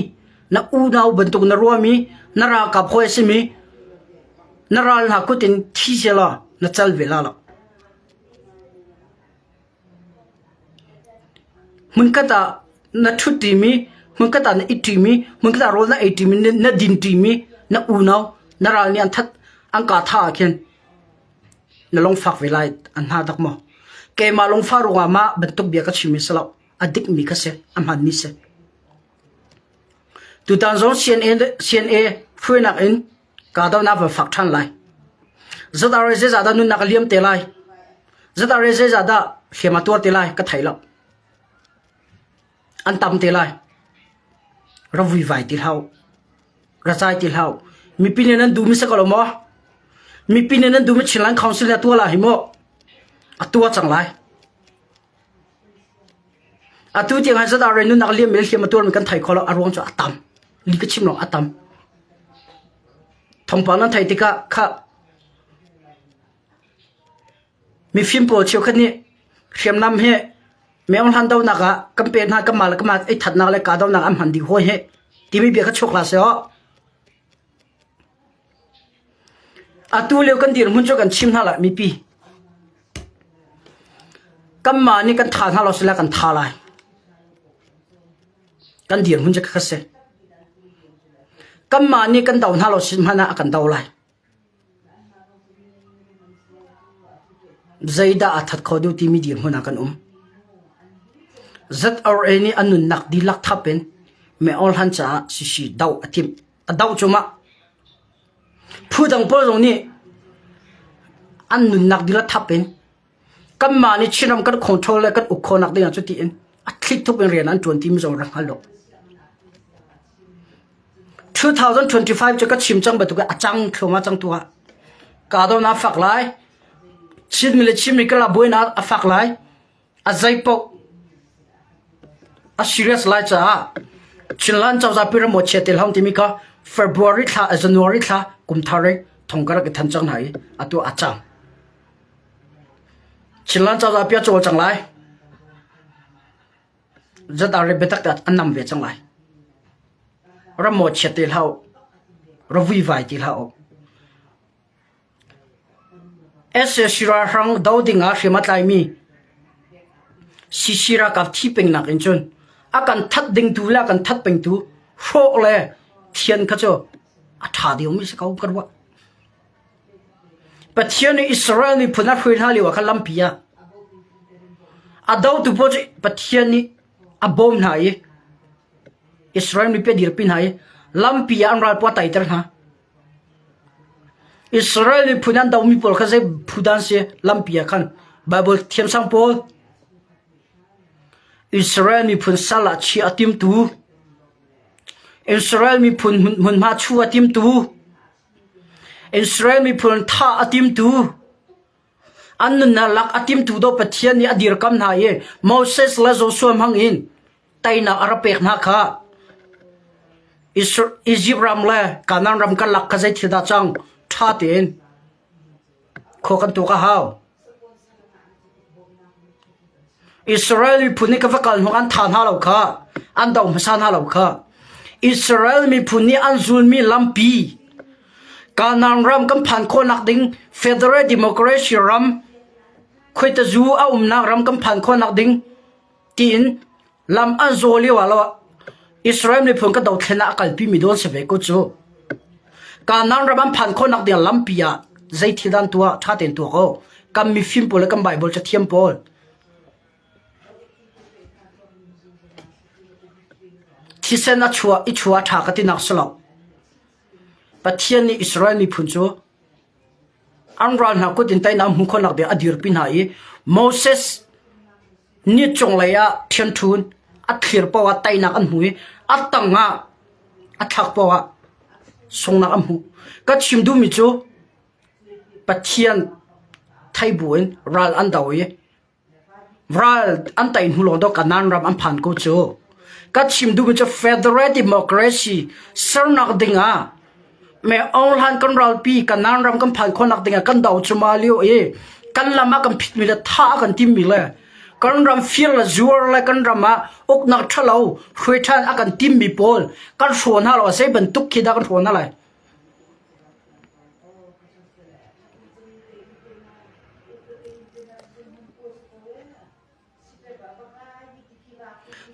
na unau bantuk na ruahmi, na ralkap hawi a simi, na ral hna kut in thi selaw na cal ve la lo. Hmunkhat ah na ṭhut ṭimi, hmunkhat ah na it ṭimi, hmunkhat ah rawl na ei ṭimi, na din ṭimi, na unau, na ral nih an that, an ka thah ah khin na lungfak ve lai an hna dak maw? Keimah lungfah ruangah mah bantuk bia ka chim hi si lo. A dikmi kha si, a hmanmi si. Tutan zong CNA, CNA hruainak in kahdohnak van fak ṭhan lai. Zatare zeizah dah nunnak a liam te lai? Zatare zeizah dah hliam a tuar te lai? Ka thei lo. An tam te lai. Ra vuivai ti hlah u. Ra cai ti hlah u. Mipi nih nan duhmi si ko lo maw? Mipi nih nan duhmi Chinland Council nih a tuah la hi maw? A tua cang lai. Atu tiang ah ZRA nunnak liam le hliam a tuarmi kan thei kho lo. A ruang cu a tam. Li ka chim lawng a tam. Thawngpang nan theih tikah kha mifim pawl cheukhat nih hriamnam hi Meng hlan donak ah kan pe hna kanmah le kanmah ei thatnak le kahdohnak an hman dih hawi hi timi bia kha chuak hlah seh aw. Atu lio kan dirhmun cu kan chim hna lai mipi. Kanmah nih kan tha hna lo sila kan tha lai. Kan dirhmun cu kha si. Kanmah nih kan do hna lo sin hmanh ah a kan do lai. Zeidah aa that kho deuh timi dirhmun ah kan um. ZRA nih a nunnak dihlak thap in meh-awlhan caah sisi doh a timh. A doh cuahmah. Phu dang pawl zong nih an nunnak dihlak thap in kanmah nih Chinram kan control le kan uk khawhnak ding ah cuti in a thlithup in rian an ṭuan timi zong rak hngal lo. 2025 cu ka chim cang bantuk a cang thluahmah cang tu ah kahdohnak a fak lai. Chinmi le Chinmi karlak buainak a fak lai. A zeipaoh a serious lai caah Chinland cozah pi ram chia te hlang timi kha February thla January thla kum thar i thong ka rak i than cang hna i atu a cang. Chinland cozah pi a cawl cang lai. Zat biatak te an nam ve cang lai. Ram maw chiat ti hlah u. Ra vuivai ti hlah u. SAC ralhrang do ding ah hriam a tlaimi CC ralkap thi pengnak in cun a kan that dingtu le a kan that pengtu hrawh le thian kha cu a ṭha deuhmi si ko ka ruah. Pathian nih Israel miphun a hruai hna lioah khan lampi ah a dotu pawl cu Pathian nih a bawm hna i Israel mipi a dirpi hna i lampi ah an ral pawl a teiter hna. Israel miphun an domi pawl kha zei phu dah an si? Lampi ah khan Baibal thiamsang pawl Israel miphun sal ah chiah a timtu Israel miphun hmunhma chuh a timtu Israel miphun thah a timtu, an nunnak lak a timtu do Pathian nih a dirkam hna i Moses le Joshua hmang in teinak a rak pek hna kha. Egypt ram le Kanaan ram kan lak kha zei thil dah cang? Ṭha tein khua kan tuak a hau. Israel miphun nih ka va kal hnawh an tha hna lo kha, an do hmasa hna lo kha. Israel miphun nih an zulmi lampi Kanaan ram kan phan khawhnak ding Federal Democracy ram khuaitazu a umnak ram kan phan khawhnak ding tiin lam an zaw lio ah lo Israel miphun ka dothlen ah a kalpi mi dawn si ve ko cu. Kanaan ram an phan khawhnak ding lampi ah zei thil dan tuah ṭha tein tuah ko. Kan mifim pawl le kan Bible cathiam pawl Thisen a chuah i chuah a ṭha ka tinak si lo. Pathian nih Israel miphun cu an ral hna kut in teinak hmu khawhnak ding a dirpi hna i Moses nih cunglei ah ṭhianṭhun a thlir paoh ah teinak an hmu i a tang ah a thlak paoh ah sunghnak an hmu. Ka chim duhmi cu Pathian thei buin ral an do i Ral an tei hnu lawng dawh Kanaan ram an phan ko cu. Ka chim duhmi cu Federal Democracy sernak dingah me Aung Hlan kan ralpi Kanaan ram kan phan khawhnak dingah kan do cuma lio i kan lam ah kan phitmi le thah a kan timmi le kan ram fir le zuar le kan ram ah uknak ṭhalo hruai ṭhan a kan timmi pawl kan hraw hna lo zei bantuk khi dah kan hraw hna lai.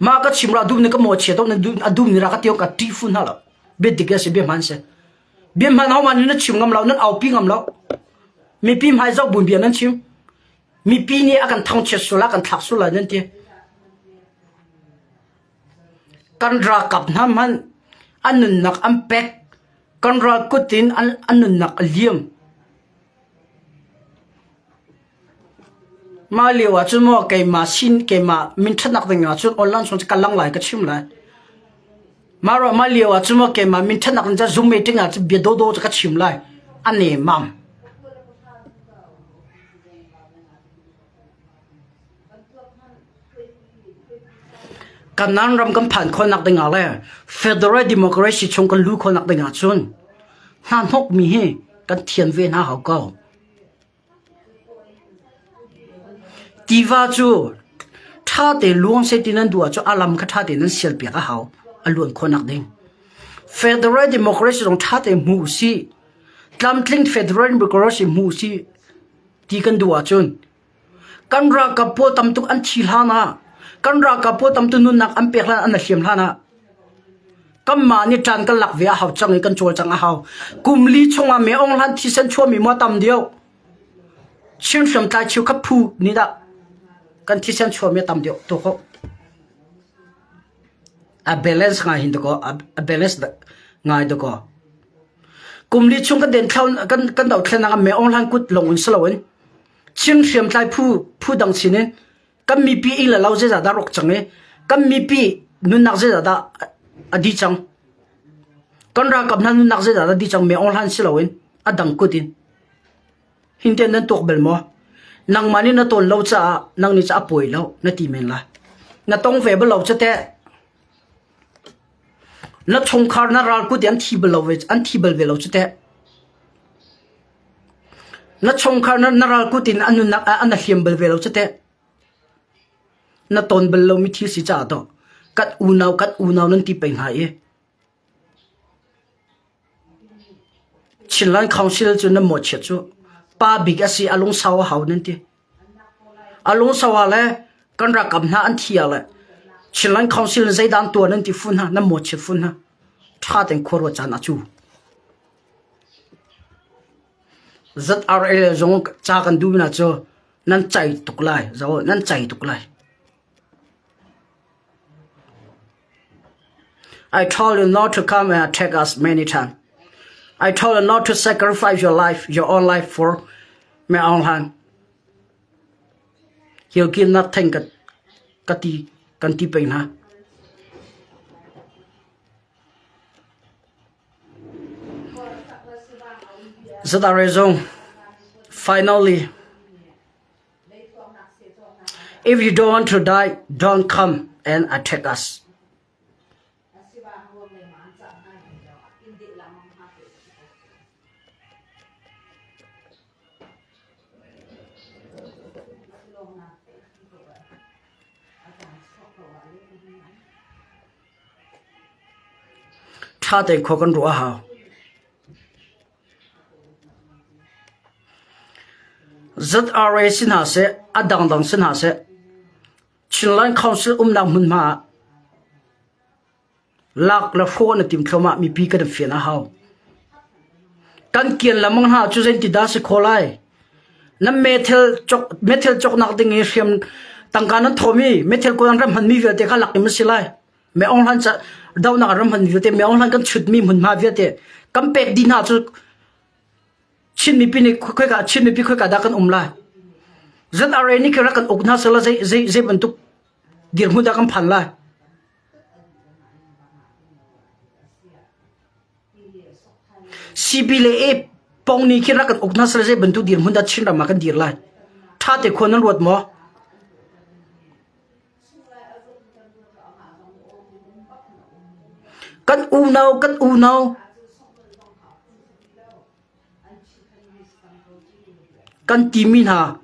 Mah ka chim ra dum ni ka maw chia to na a dum ni ra ka tiong ka ṭih fu hna lo. Bia dik a si bia hmaan si. Bia hmaan ho man na chim ngam lo nan aupi ngam lo. Mipi hmai zoh buin bia nan chim. Mipi nih a kan thangchiat sual a kan thlak sual lai nan ti. Kan ralkap hna hmanh an nunnak an pek. Kan ral kut in an nunnak a liam. Mah lio ah cun maw keimah sin keimah minṭhatnak ding ah cun online chung cu ka lang lai ka chim lai. Mah ruah mah lio ah cun maw keimah minṭhatnak ding cu Zoom meeting ah cun bia dawdawh cu ka chim lai. A nemam. Kanan ram kan phan khawhnak ding ah le federal democracy chung kan luh khawhnak ding ah cun hna hnokmi hi kan thian ve hna hau ko. Tiva cu ṭha te luang seh ti nan duh ahcun a lam kha ṭha tein nan sialpiak a hau a luan khawhnak ding. Federal democracy zong ṭha tein hmu usih. Tlamtling federal democracy hmu usih ti kan duh ahcun kan ralkap pawl tam tuk an thi hlan ah kan ralkap pawl tam tuk nunnak an pek hlan an hliam hlan ah kanmah nih ṭan kan lak ve a hau cang i kan cawlcang a hau. Kum li chungah me ong hlan thisen chuahmi maw tam deuh Chin hriamtlai cheukhat phu nih dah kan thisen chuahmi a tam deuh tu ko. A balance ngai hin dakaw a balance ngai dakaw. Kum li chung kan den kan kan dohthlennak ah me ong hlan kut lawng in si loin Chin hriamtlai phu phu dang sin in kan mipi inn le lo zeizah dah rawk cang i kan mipi nunnak zeizah dah a dih cang. Kan ralkap hna nunnak zeizah dah dih cang me ong hlan si loin a dang kut in. Hintian nan tuak bal maw? Nangmah nih na tawn lo caah nang nih ca a pawi lo na ti men lai. Na tong ve bal lo cu teh. Na chungkhar na ral kut i an thi bal lo ve an thi bal ve lo cu teh. Na chungkhar na, na ral kut in an nunnak ah an hliam bal ve lo cu teh. Na tawn bal lomi thil si caah to kan unau kan unau nan ti peng hna i Chinland Council cu nan mawhchiat cu pa bik a si a lungsau a hau nan ti. A lungsau ah le kan ralkap hna an thi ah le Chinland Council in zeidah an tuah nan ti fun hna nan mawhchiat fun hna. Ṭha tein khua ruat caan a cu. ZRA zong ca kan duh na cu nan cai tuk lai zo nan cai tuk lai. I told you not to come and attack us many times. I told you not to sacrifice your life, your own life for my own hand. He'll give nothing ka, ka ti, kan ti peng hna. Zadare zong, finally, If you don't want to die, don't come and attack us. Ṭha tein khua kan ruah a hau. ZRA si hna seh, a dangdang si hna seh, Chinland Council umnak hmunhma ah lak le hrawh na tim thluahmah mipi kan fian a hau. Kan kian lamang hna cu zeiti dah si kho lai? Nan methel cok methel coknak ding i hriam tangka nan thomi methel kuan ram hmanmi vialte kha lak in si lai. Me ong hlan ca donak ram hman vialte me ong hlan kan chutmi hmunhma vialte kan pek dih hna cu Chin mipi nih khoika Chin mipi khoika dah kan um lai ZRA nih khi rak kan uk hna sela zei zei zei bantuk dirhmun dah kan phan lai CB le A pong nih khi rak kan uk hna sela zei bantuk dirhmun dah Chin ram ah kan dir lai tha te khua nan ruat maw Kan unau kan unau kan timi hna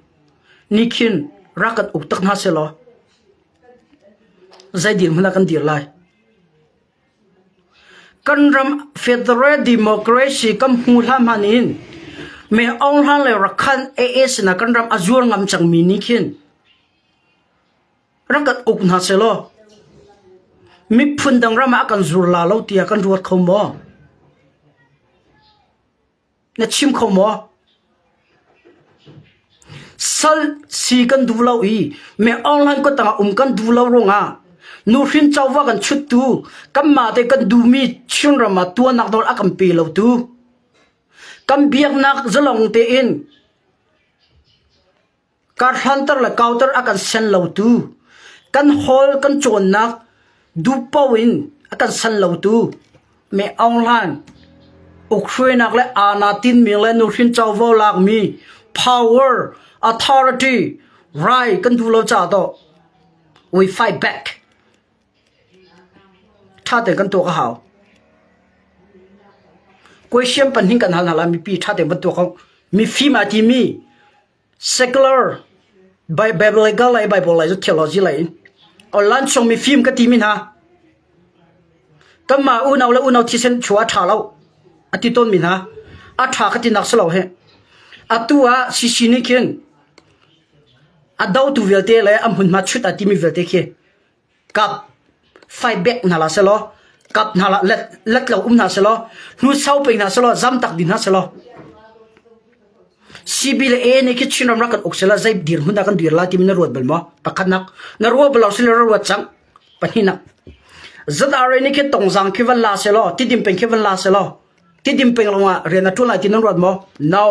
nih khin rak kan uk tak hna sehlaw zei dirhmun ah kan dir lai? Kan ram federal democracy kan hmu hlan hmanh in Me Aung Hlaing le Rakhine AA sinah kan ram a zuar ngam cangmi nih khin Rak kan uk hna sehlaw miphun dang ram ah a kan zur la lo tiah kan ruat kho maw? Na chim kho maw? Sal si kan duh lo i me online ko tangah um kan duh lo ruangah nuhrin covo kan chuttu kanmah te kan duhmi Chinram ah tuanak nawl a kan pe lo tu kan biaknak zalong tein Karhlanter le kauter a kan sen lotu, kan hawl kan cawnnak duhpaoh in a kan san lotu Me Aung Hlaing ukhruainak le aana tinmi le nuhrin covo lakmi power, authority, right kan duh lo caah tawh we fight back. Ṭha tein kan tuak a hau. Question pahnih kan hal hna lai mipi ṭha tein van tuak u. Mifim aa timi secular biblical lei Bible lei cu theology lei in online chung mifim ka timi hna kanmah unau le unau thisen chuah a ṭha lo a ti tawnmi hna a ṭha ka tinak si lo hi. Atu ah CC nih khin a dotu vialte le a hmunhma chut a timi vialte khi kap fight back hna la selaw kap hna la let let lo um hna selaw hnu sau peng hna selaw zam tak ding hna selaw CB le A nih khi Chinram rak kan uk sela zei dirhmun dah kan dir la timi na ruat bal maw pakhatnak na ruat bal lo sila ruat cang pahnihnak ZRA nih khi tongzang khi van la selaw tidim peng khi van la selaw tidim peng lawngah rian a ṭuan lai ti nan ruat maw no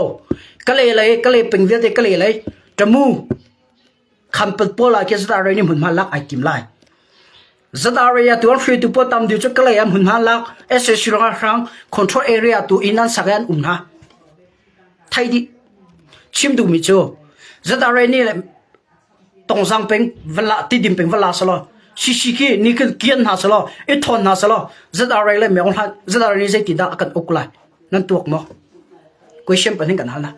ka le lei ka le peng vialte ka le lei tamu Khampat pawl ah khi ZRA nih hmunhma lak ai tim lai. ZRA ah tuan hruaitu pawl tam deuh cu Kalay ah hmunhma lak SAC ralhrang control area tu inn an sak i an um hna. Thei dih. Chim duhmi cu ZRA nih le Tongzang peng vala Tidim peng vala selaw CC khi ni khin kian hna selaw i thawn hna selaw ZRA le Myeong hlan ZRA nih zeitindah a kan uk lai nan tuak maw? Question pahnih kan hal hna.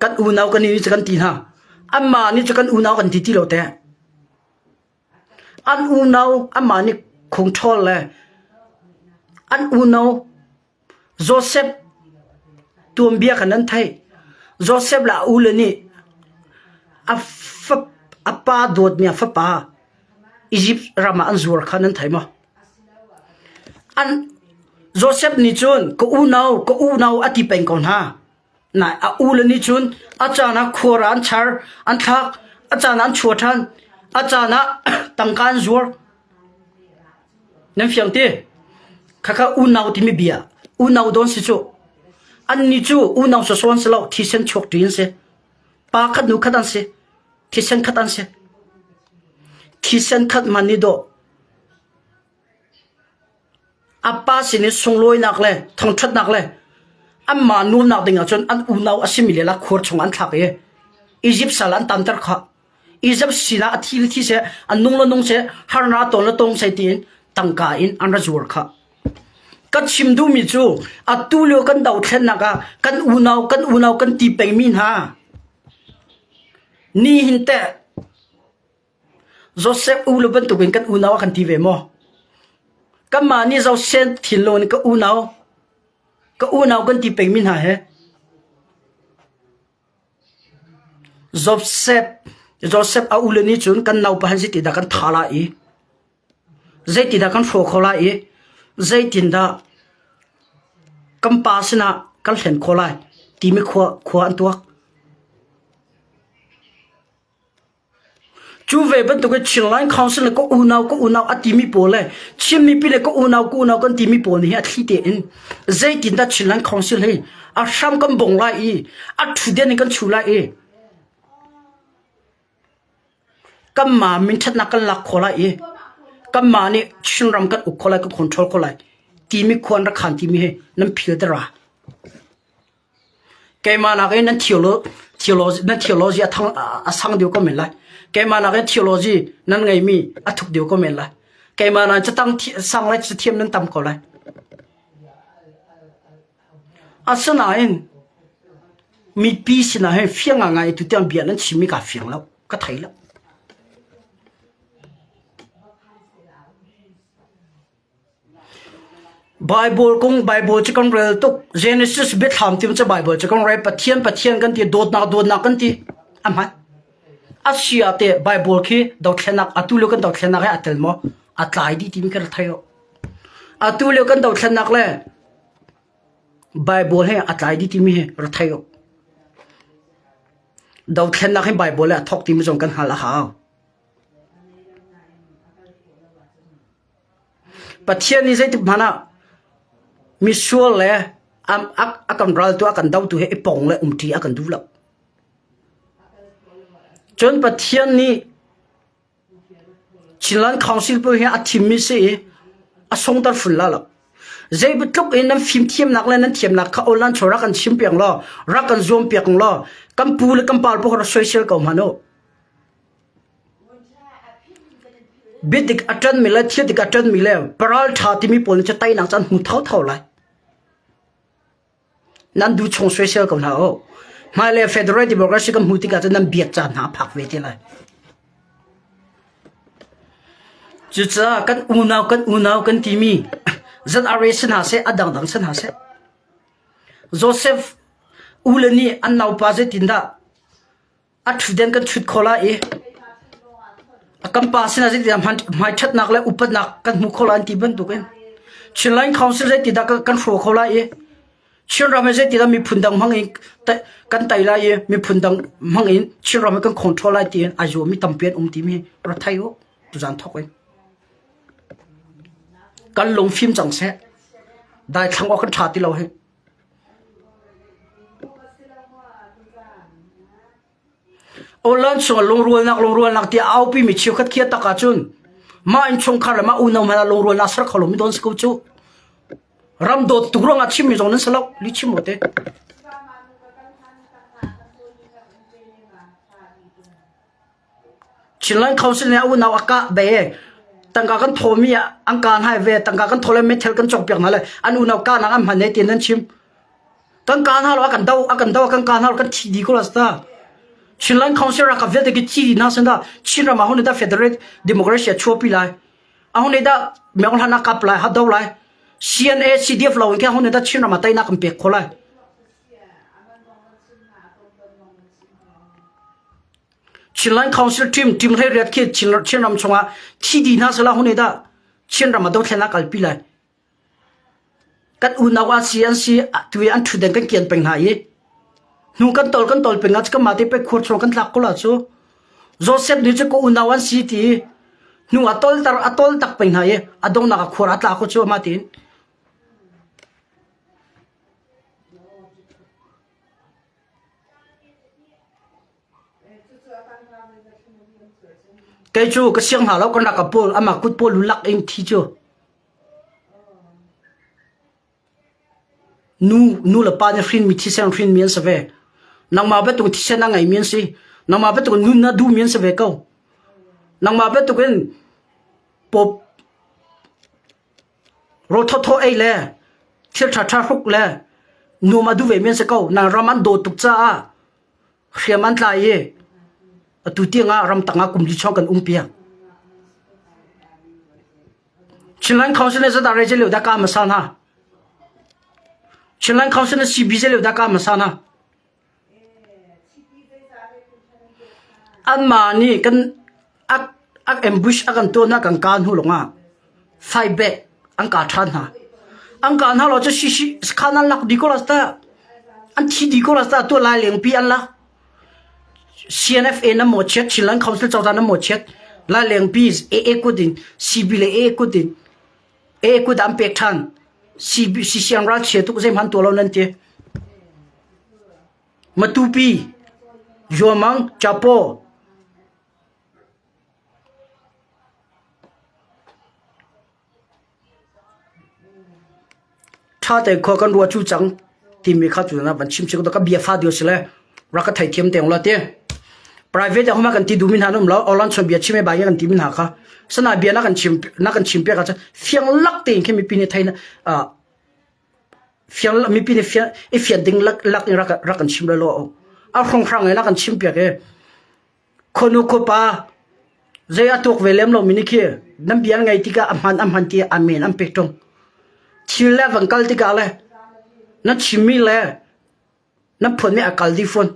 Kan unau kan i cu kan ti hna. Anmah nih cu kan unau kan ti ti lo teh. An unau anmah nih control le an unau Joseph tuanbia kha nan theih. Joseph le a ule nih a fa, a pa dawtmi a fapa Egypt ram ah an zuar kha nan thei maw? An Joseph nih cun ka unau, ka unau a ti peng ko hna. Nai a ule nih cun a caan ah khuar ah an char, an thlak, a caan ah an chua ṭhan, a caan ah tangka an zuar. Nan fiang ti? Khakha unau timi bia, unau dawn si cu. Annih cu unau sawsawh an si lo, thisen chuak ṭi an si. Pa khat nu khat an si. Thisen khat an si. Thisen khat man nih dawh A pa sin i sunglawinak le thangṭhatnak le anmah nuamnak ding ahcun an unau a simi lila khur chung an thlak i Izipt sal an tanter kha. Izipt sinah a thi le thi seh, a nung le nung seh, harnak ton le tong seh tiin tangka in an ra zuar kha. Ka chim duhmi cu atu lio kan dothlennak ah kan unau kan unau kan ti pengmi hna ni hin teh Josef u le bantukin kan unau a kan ti ve maw? Kanmah nih Josef thinlung in ka unau, ka unau kan ti pengmi hna he Josef, Josef a ule nih cun kan naupa han si ti dah kan tha lai i zeitindah kan hrawh kho lai i zeitindah kan pa sinah kan hlen khawh lai timi khua, khua an tuak. Cu ve bantuk in Chinland Council le ka unau ka unau a timi pawl le Chin mipi le ka unau ka unau kan timi pawl nih hi a thli tein zeitindah Chinland Council hi a hram kan bong lai i a ṭhutden in kan chu lai i kanmah minṭhatnak kan lak khawh lai i kanmah nih Chinram kan uk khawh lai kan control khawh lai timi khua an rak khan timi hi nan phil te ra. Keimah nakin nan theology, nan theology a, thang, a sang deuh ko men lai. Keimah nakin theology nan ngeimi a thuk deuh ko men lai. Keimah nakin catang sang le cathiam nan tam ko lai. Asinain mipi sinah hin fiang ngai tu tiang bia nan chimmi ka fiang lo, ka thei lo. Baibal kong Baibal cu kan rel tuk. Genesis biathlam ti cu Baibal cu kan rel. Pathian Pathian kan ti, dawtnak dawtnak kan ti. A hman. A si ah teh Baibal khi dothlennak atu lio kan dothlennak he a tel maw? A tlai dih timi kan thei lo. Atu lio kan dothlennak le Baibal he a tlai dih timi hi ra thei u. Dothlennak hi Baibal le a thawk timi zong kan hngalh a hau. Pathian nih zeitik hmanh ah misual le a kan raltu a kan dotu he i pong le umṭi a kan duh lo. Cun Pathian nih Chinland Council pawl hi a thimmi si i a sungter ful la lo. Zeitluk in nan fimthiamnak le nan thiamnak kha online chaw rak kan chimpiak law, rak kan zuampiak law, kan pu le kan pa pawl kha rak soisel ko hmanh u. Biadik a ṭanmi le thil dik a ṭanmi le paral ṭha timi pawl nih cu teinak cu an hmu thotho lai. Nan duh chung soisel ko hna u. Hmailei Federal Democracy kan hmuh tikah cun nan biak caan hna a phak ve te lai. Cucaah kan unau kan unau kan timi ZRA si hna seh, a dangdang si hna seh. Joseph u le nih an naupa zeitindah a ṭhutden kan ṭhut khawh lai i a kan pa sinah zeitindah hmaiṭhatnak le upatnak kan hmu kho lai an ti bantukin Chinland Council zeitindah kan hrawh kho lai i Chinram hi zeitindah miphun dang hmang in kan tei lai i miphun dang hmang in Chinram hi kan control lai tiin ai zuammi tampi an um timi ra thei u tuzan thawk in kan lungfim cang seh daithlang awk kan ṭha ti lo hi. Awlan chungah lungrualnak lungrualnak tiah a aupimi cheukhat khi a tak ahcun mah innchungkhar le mah unau hmanh ah lungrualnak ser kho lomi dawn si ko cu. Ram dawt tuk ruangah chimmi zong nan si lo, li chim te. Chinland Council nih a unau a kah ve. Tangka kan thawmi ah an kaan hai ve. Tangka kan thaw le meithal kan cawkpiak hna le an unau kahnak an hman he tiin nan chim. Kan kaan hna lo a kan do a kan do kan kaan hna lo kan thi dih ko la sta. Chinland Council rakap vialte ki thi dih hna sin dah Chinram ah hun dah Federal Democracy a chuahpi lai. A hun dah Myeong hlan a kap lai, ha do lai. CNA CDF lo in khe hun dah Chinram ah teinak kan pek kho lai. Chinland Council team team 18 khi Chinram chungah thi dih hna sehla hun dah Chinram ah dothlennak kalpi lai. Kan unau ah si an si tu i an ṭhutden kan kian peng hna i hnu kan tol kan tol peng ah kan mah te pek khur chung kan tlak ko la cu. Joseph nih cu ka unau an si ti hnu a tol tar a tol tak peng hna i a donghnak ah khur a tla ko cu ama tiin. Kei cu ka siang hna lo kan rak pawl amah kut pawl lu lak in thi cu. Nu nu le pa nih hrinmi thisen hrinmi an si ve. Nangmah bantuk thisen a ngeimi an si. Nangmah bantuk nun a duhmi an si ve ko. Nangmah bantuk in pawp Rawl thawthaw ei le thil ṭhaṭha hruk le nuam a duh vemi an si ko. Nan ram an dawt tuk caah hriam an tlai i atu tiangah ramtang ah kum li chung kan um piak. Chinland Council nih zeidah rei lio dah ka hmasa hna? Chinland Council nih CB zei lio dah ka hmasa hna? Anmah nih kan a ambush a kan tuahnak kan kaa hnu lawngah fight back an kaa ṭhan hna. An kaa hna lo cu sakhan an lak dih ko la tah. An thi dih ko la tah. Tuah lai lengpi an lak. CNFA na mawchiat, Chinland Council cozah na mawchiat. Lai lengpi AA kut in, CB le AA kut in, AA kut an pek ṭhan. CB, CCN ralchia tuk zeihmanh tuah lo nan ti. Matupi, Zuamang, Capo, Ṭha tein khua kan ruah cu cang timi kha cu na van chim chih ka bia fa dio si le rak ka theithiam te la ti. Private ah huma kan ti duhmi hna an um lo online chon bia chim e bai kan ti mi hna kha sana bia na kan chim na kan chim piak ahcun fiang lak tein khi mipi nih thei na Fiang mipi nih fian i fian ding lak lak in rak rak kan chim lo. A hronghrang in a kan chim piak i khuanu khuapa zei a tuak ve lem lo mi nih khi nan bia ngei tikah a hman a hman ti amen an pek ṭung. Thil le van kal tikah le nan chimmi le nan phun nih a kal dih fawn.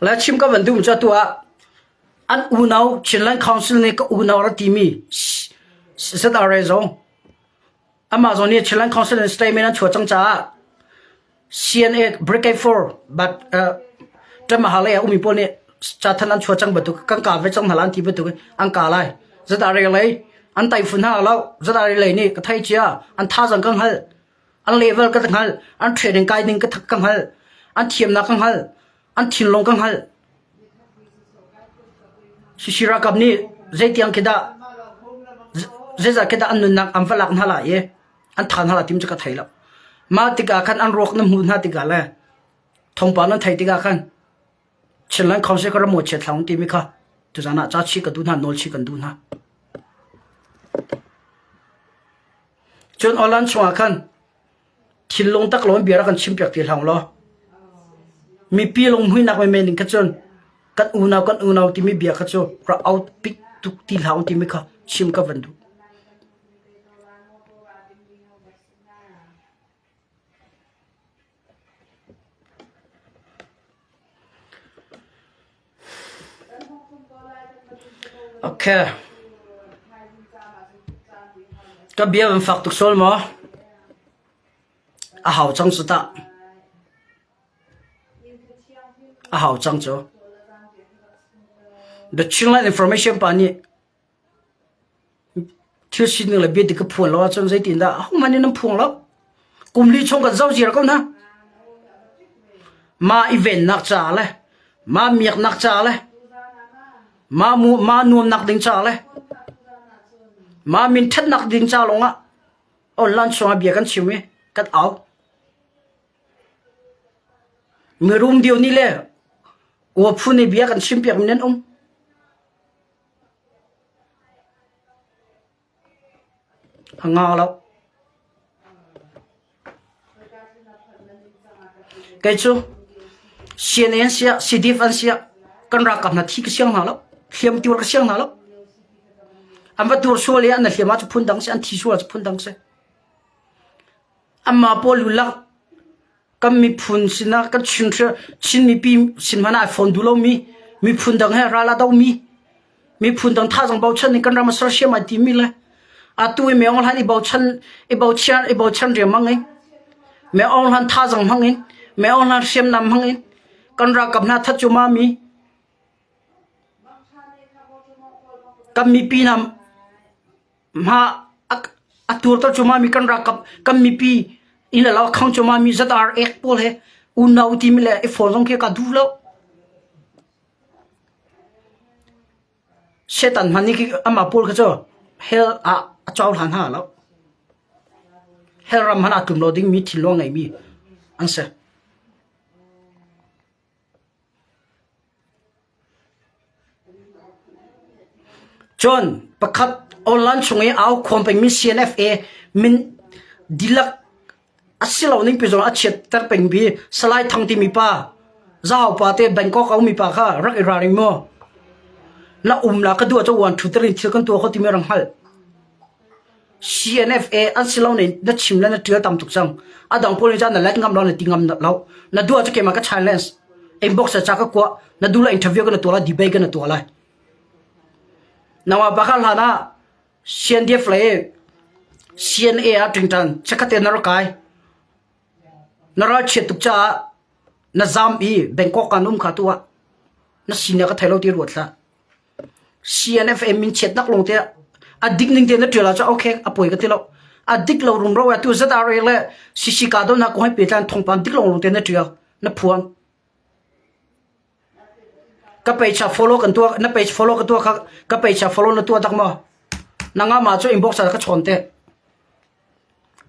Le chim ka van duh cu atu ah an unau Chinland Council nih ka unau ra timi ZRA zong Amah zong nih Chinland Council in statement an chuah cang caah CNA Brigade 4 but Ṭamaha lei ah ummi pawl nih cathanh an chuah cang bantuk kan ka ve cang hna lai an ti bantuk in an ka lai. ZRA lei an taifun hna lo. ZRA lei nih ka thei cia an thazaang ka hngalh an level ka hngalh an training kai ning ka ka hngalh an thiamnak ka hngalh an thinlung ka hngalh Sisi ralkap nih zeitiang khi dah zeizah khi dah an nunnak an va lak hna lai i an tha hna lai tim cu ka thei lo. Mah tikah khan an ruak na hmuh hna tikah le thawngpang nan theih tikah khan Chinland Council ka ram maw chiat hlah timi kha. Tuzan ah ca chih ka duh hna, nawl chih kan duh hna. Cun online chungah khan thinlung tak lo in bia rak kan chimpiak ti hlah law mipi lunghmuihnak menmen in kha cun kan unau kan unau timi bia kha cu rak out pik tuk ti hlah timi kha chim ka van duh. Okay. Ka bia van fak tuk sual maw? A hau cang cu tah. A hau cang cu. The Chinland Information pa nih Thil sining le biadik ka phuan lo ahcun zeitindah ahohmanh nih nan phuang lo. Kum li chung kan zoh ziar ko hna. Mah i vennak ca le mah miaknak ca le mah mu mah nuamnak ding ca le mah min ṭhatnak ding ca lawngah online chungah bia kan chim i kan au. Mirum dio nih le ua phu nih bia kan chimpiak mi nan um. A nga lo. Kei cu CNA an siah, CDF an siah, kan ralkap hna thi ka siang hna lo. Hliam tuar ka siang hna lo. An va tuar sual i an hliam ah cu phun dang si, an thi sual ah cu phun dang si. Anmah pawl lulak kan miphun sinah kan Chin Chin mipi sin hmanh ah ai fawn duh lomi miphun dang he ral a domi miphun dang thazang bochan in kan ram a sersiam ai timi le atu i Myo Hlan i bochan i bochan i bochan riangmang in Myo Hlan thazang hmang in Myo Hlan hriamnam hmang in kan ralkap hna that cu ma mi kan mipi hna Mah a tuarter cuahmah mi kan ralkap kan mipi inn le lo a khang cuahmah mi ZR ek pawl he unau timi le i fawn zong khi ka duh lo. Setan hmanh nih khi amah pawl kha cu hell ah a cohlan hna lo. Hell ram hmanh ah tlum lo dingmi thinlung a ngeimi an si. Cun pakhat online chung i au khuam pengmi CNFA min dihlak a si lo ning pi zong a chiatter pengmi Salai Thang timi pa Zahau pa te Bangkok a ummi pa kha rak i ralring mu. Na um la ka duh cu wan thu terin thil kan tuah kho timi rang hngalh. CNFA an si lo ning na chim le na ṭial tam tuk cang. A dang pawl nih cun na let ngam lo na ti ngam lo. Na duh ahcun keimah ka challenge. Inbox ah ca ka kuah. Na duh le interview ka na tuah lai, debate ka na tuah lai. Nangmah pa kha hlan ah CNDF le CNA ah ṭingṭan chikkhat te na rak kai. Na ralchiat tuk caah na zam i Bangkok kan um kha tu ah na sinak ka thei lo ti ruat hlah. CNFA min chiatnak lawng te a dik ning te na ṭial ahcun okay a poi ka ti lo. A dik lo rumro atu ZRA le CC ka do na kong he pehtlai thawngpang dik lo lawng te na ṭial na phuang. Ka page follow kan tuah na page follow ka tuah kha ka page follow na tuah tak maw? Nanga ma cu inbox ah ka chawn te.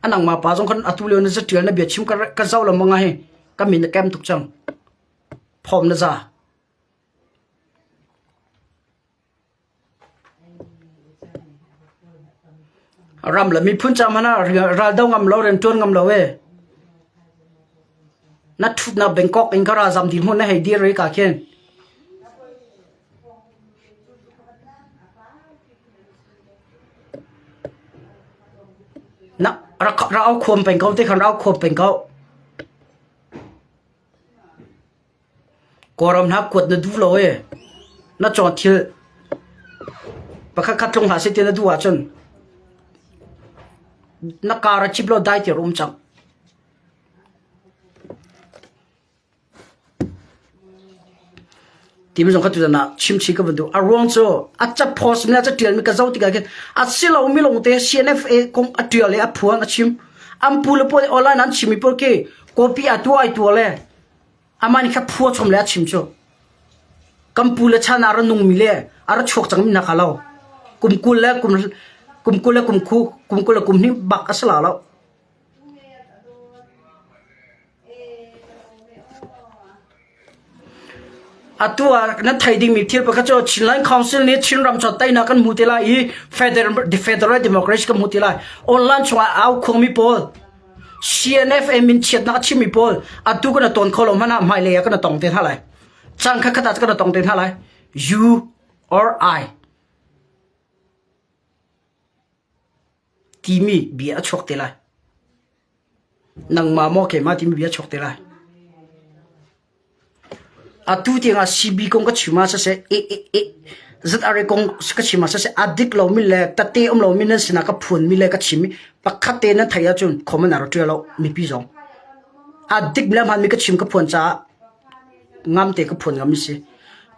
Anang ma pa zong khan atu lio na za ṭial na bia chim ka ka zau lo manga hi ka min na kem tuk cang. Phom na za. Ram le miphun ca hmanh ah raldo ngam lo rianṭuan ngam lo ee. Na ṭhutnak Bangkok in ka ralzam dirhmun na hei dir i ka khin. Na rak ra au khuam peng ko te khan ra au khuam peng ko. Kawlram hna kuat na duh lo i na caw thil pakhat khat tlung hlah seh ti na duh ahcun na kar a cip law dai tiah um cang. Timi zong kha tutan ah chimchih ka van duh. A ruang cu a capost mi le a catial mi ka zoh tikah khin a si lomi lawngte CNFA kong a tial i a phuan a chim. An pu le pawl online an chimmi pawl khi copy a tuah ai tuah le amah nih kha phua chom le a chim cu. Kan pu le chan ah a ra nungmi le a ra chuak cangmi hna kha lo. Kum 20 le kum kum 20 le kum khu kum 20 le kum hnih bak a si la lo. Atu ah nan thei dingmi thil pakhat cu Chinland Council nih Chinram cu teinak kan hmu te lai i Federal, Federal Democracy kan hmu te lai. Online chungah au khuangmi pawl CNFA min chiatnak a chimmi pawl atu kan ton kho lo hmanh ah hmailei ah kan tong te hna lai. Cang khat khat ah kan tong te hna lai. You or I timi bia a chuak te lai. Nangmah maw keimah timi bia a chuak te lai. Atu tiangah CB kong ka chim ah siseh, e, e, e, ZRA kong ka chim ah siseh, a dik lomi le tate um lomi nan sinah ka phuanmi le ka chimmi pakhat te nan theih ahcun comment ah rak ṭial lo mipi zong. A dik le hmanmi ka chim ka phuan caah ngam te ka phuan ngam si.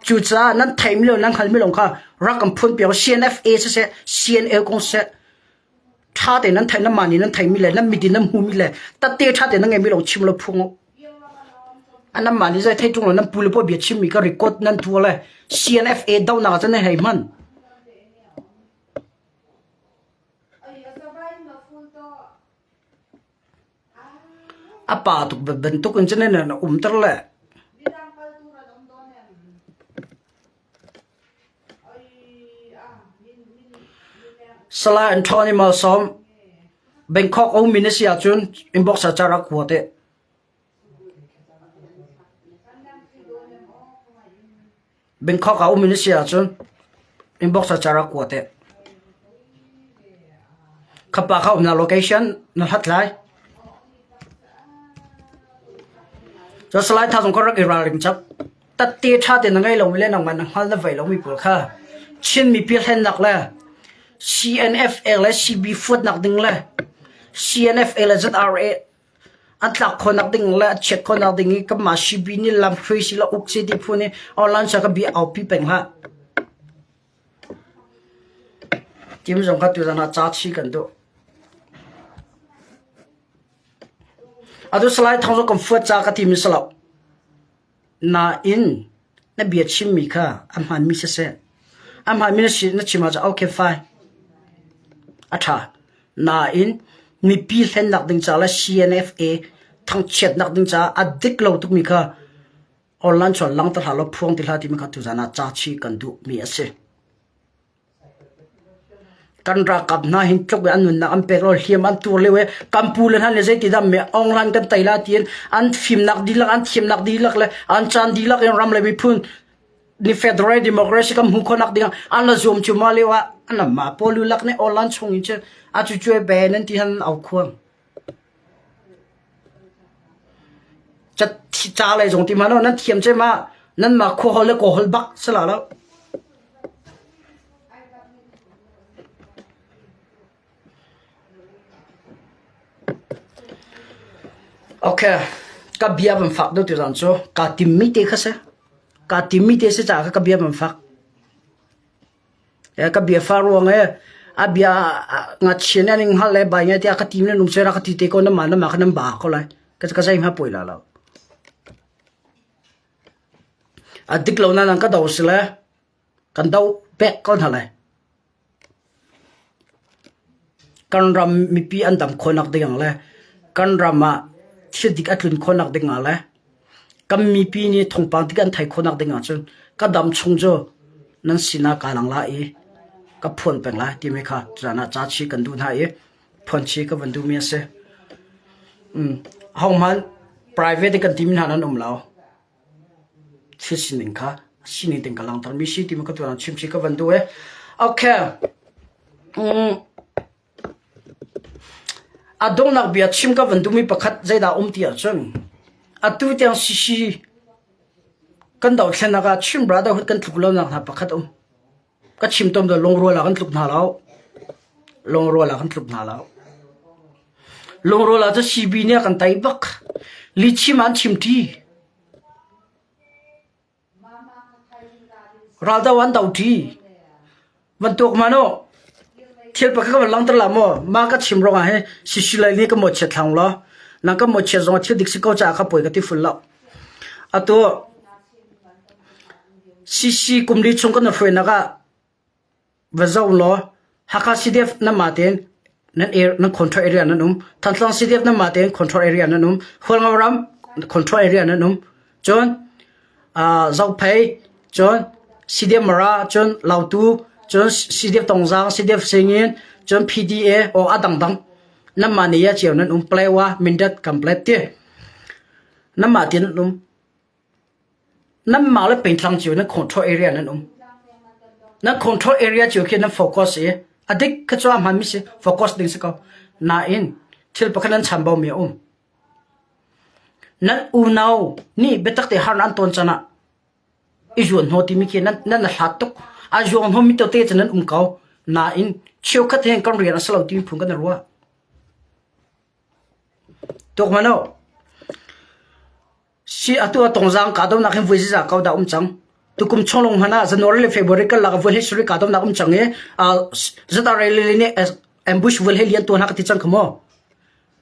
Cucaah nan theihmi le nan hngalmi lawng kha rak kan phuan piak CNFA siseh, CNA kong siseh, Ṭha tein nan theih, nanmah nih nan theihmi le nan mit in nan hmuhmi le tatte ṭha tein nan ngeihmi lawng chim lo phung u. Nanmah nih zei thei ṭung lo nan pu le pawl bia chimmi ka record nan tuah le CNFA dohnak ah cun nan hei hman. A pa tuk bantuk in cun nan umter le Salai Anthony Malsawm, Bangkok ummi na si ahcun inbox ah ca rak kua te. Bangkok ah ummi na si ahcun inbox ah ca rak kua te. Khapa kha umnak location na hlat lai. Cun Salai Tha zong kha rak i ralring chap. Tatte ṭha tein na ngei lomi le nangmah na hngal na vei lomi pawl kha Chin mipi hlennak le CNFA le CB fuatnak ding le CNFA le ZRA an tlak khawhnak ding le a chiat khawhnak ding i kanmah CB nih lam hruai si la uk si ti phu nih online sa ka bia aupi peng hlah. Tim zong kha tuzan ah ca chi kan duh. Atu Salai Thawng cu kan fuat ca ka timi si lo. Nain na bia chimmi kha a hmaanmi siseh, a hmaanmi na chim ahcun okay fine, a ṭha. Nain mipi hlennak ding ca le CNFA thangchiatnak ding caah a dik lo tukmi kha online chuan lang ti hlah law phuang ti hlah timi kha tuzan ah ca chih kan duhmi a si. Kan ralkap hna hin tluk in an nunnak an pek lo hliam an tur lio i kan pu le hna nih zeitindah me Aung kan tei la tiin an fimnak dihlak an thiamnak dihlak le an caan dihlak in ram le miphun ni federal democracy kan hmuh khawhnak ding an la zuam cu ma lio ah an mah pawl lak nih online chung in cun a cu cuai be nan ti han au khuang Ca lei zong ti ma nan thiam ce ma nan mah khua hol le kaw hol bak si la lo. Okay, ka bia van fak deuh tuzaan cu kaa timmi te kha si. Kaa timmi te si caah ka bia van fak. Ka bia fa ruang e a bia ngakchia nih an in hngalh le bai ngai tiah ka ti na nung sera ka ti te ko na ma na ma kha nan ba ko lai. Ka ka zei hma poi la lo. A dik lo na nang ka do si le kan do pek ko hna lai. Kan ram mipi an dam khawhnak ding ah le kan ram ah thil dik a tlun khawhnak ding ah le kan mipi nih thawngpang dik an theih khawhnak ding ahcun ka dam chung cu nan sinah kaa lang lai i ka phuan peng lai timi kha zan ah ca chih kan duh hna i phuan chih ka van duhmi a si. Ahohmanh private in kan timi hna nan um lo. Thil sining kha sining ting ka langhter mi si timi ka tuan chim chi ka van duh e. Okay. Mm. A donghnak bia chim ka van duhmi pakhat zeidah um ti ahcun atu tiang sisi kan dothlennak ah Chin Brotherhood kan tluk lonak hna pakhat um. Ka chim tawn lo lungrual ah kan tluk hna lo. Lungrual ah kan tluk hna lo. Lungrual ah cu CB nih a kan tei bak. Lichim ah an chim ṭi. Raldo an do ṭi. Bantuk man u. Thil pakhat ka van langhter la maw? Mah ka chim ruangah hi sisilai nih ka mawhchiat thlang law. Nang ka mawhchiat zong ah thil dik si ko caah ka poi ka ti ful lo. Atu CC kum li chung kan hruainak ah va zoh law Hakha CDF nanmah tein nan air nan control area nan um. Thantlang CDF nanmah tein control area nan um. Hualngo ram control area nan um. Cun. Zophei, cun CDF Mara, cun Lautu, cun CDF Tongzaang, CDF Singin, cun PDA aw a dangdang nanmah nih ya cio nan um Palewa, Mindat, Kanpetlet ti nanmah ti nan um. Nanmah le pengtlang cio nan control area nan um. Nan control area cio khi nan focus i a dik kha cu a hmanmi si focus ding si ko. Nain thil pakhat nan chambaumi a um. Nan unau nih biatak te har an tawn can ah i zuan hnawh timi khi nan nan hlat tuk. A zuang hnawhmi tete cu nan um ko. Nain cheukhat he kan rian a si lo timi phun kan i ruah. Tuk hmanh u. Si atu a tongzaang kahdohnak hin voi zeizah ko dah um cang. Tukum chung lawng hmanh ah January le February karlak ah voi hlei sarih kahdohnak um cang i ZRA nih ambush voi hlei lian tuah hna ka ti cang kha mu.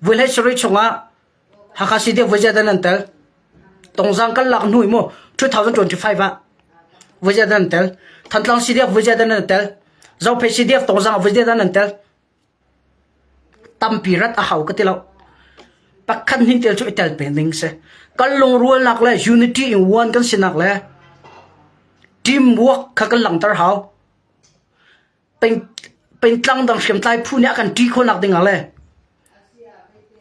Voi hlei sarih chungah Hakha CDF voi zeidah nan tel? Tongzaang kan lak hnu i mu 2025 ah voi zeidah nan tel? Thantlang CDF voi zeidah nan tel? Zophei CDF Tongzaang ah voi zeidah nan tel? Tampi rat a hau ka ti lo. Pakhat hnin tel cu i tel peng ding si. Kan lungrualnak le unity in one kan sinak le teamwork kha kan langhter hau. Peng, pengtlang dang hriamtlai phu nih a kan ṭi khawhnak ding ah le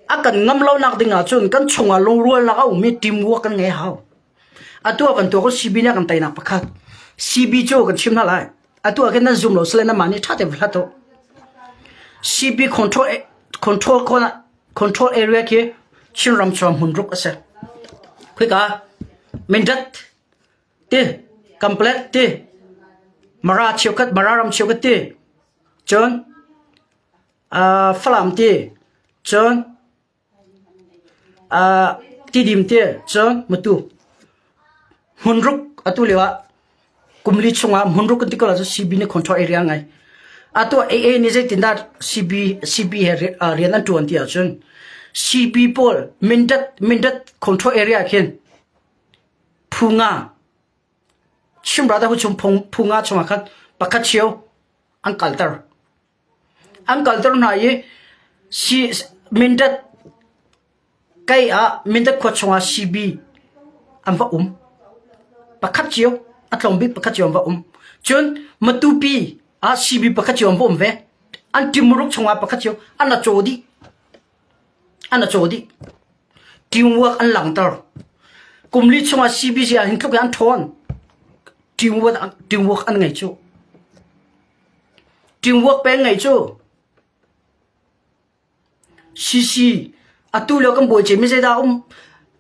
a kan ngam lonak ding ah cun kan chungah lungrualnak a um i teamwork kan ngei hau. Atu ah kan tuah ko CB nih a kan teinak pakhat. CB cu kan chim hna lai. Atu ah khin nan zum lo sile nanmah nih ṭha tein va hlat u. CB control control control area khi Chinram chung hmunruk a si. Khika Mindat ti Kanpetlet ti Mara cheukhat Mara ram cheukhat ti cun Falam ti cun Tidim te cun Matu hmunruk atu lio ah kumli chungah hmunruk kan ti ko lai cu CB nih control area ngai. Atu AA nih zeitindah CB CB he rian an ṭuan ti ahcun CB pawl Mindat Mindat control area khin phu nga Chin Brotherhood chung phu nga chungah khan pakhat cio an kalter. An kalter hna i Mindat kei ah Mindat khua chungah CB an va um. Pakhat cio, a tlawm bik pakhat cio an va um. Cun Matupi ah CB pakhat cio an va um ve. An timuruk chungah pakhat cio an a caw dih. An a caw dih. Teamwork an langhter. Kum li chungah CBC ah hin tluk in an ṭhawn. Teamwork, teamwork an ngei cu. Teamwork peng ngei cu CC atu lio kan bawi cemi zeidah um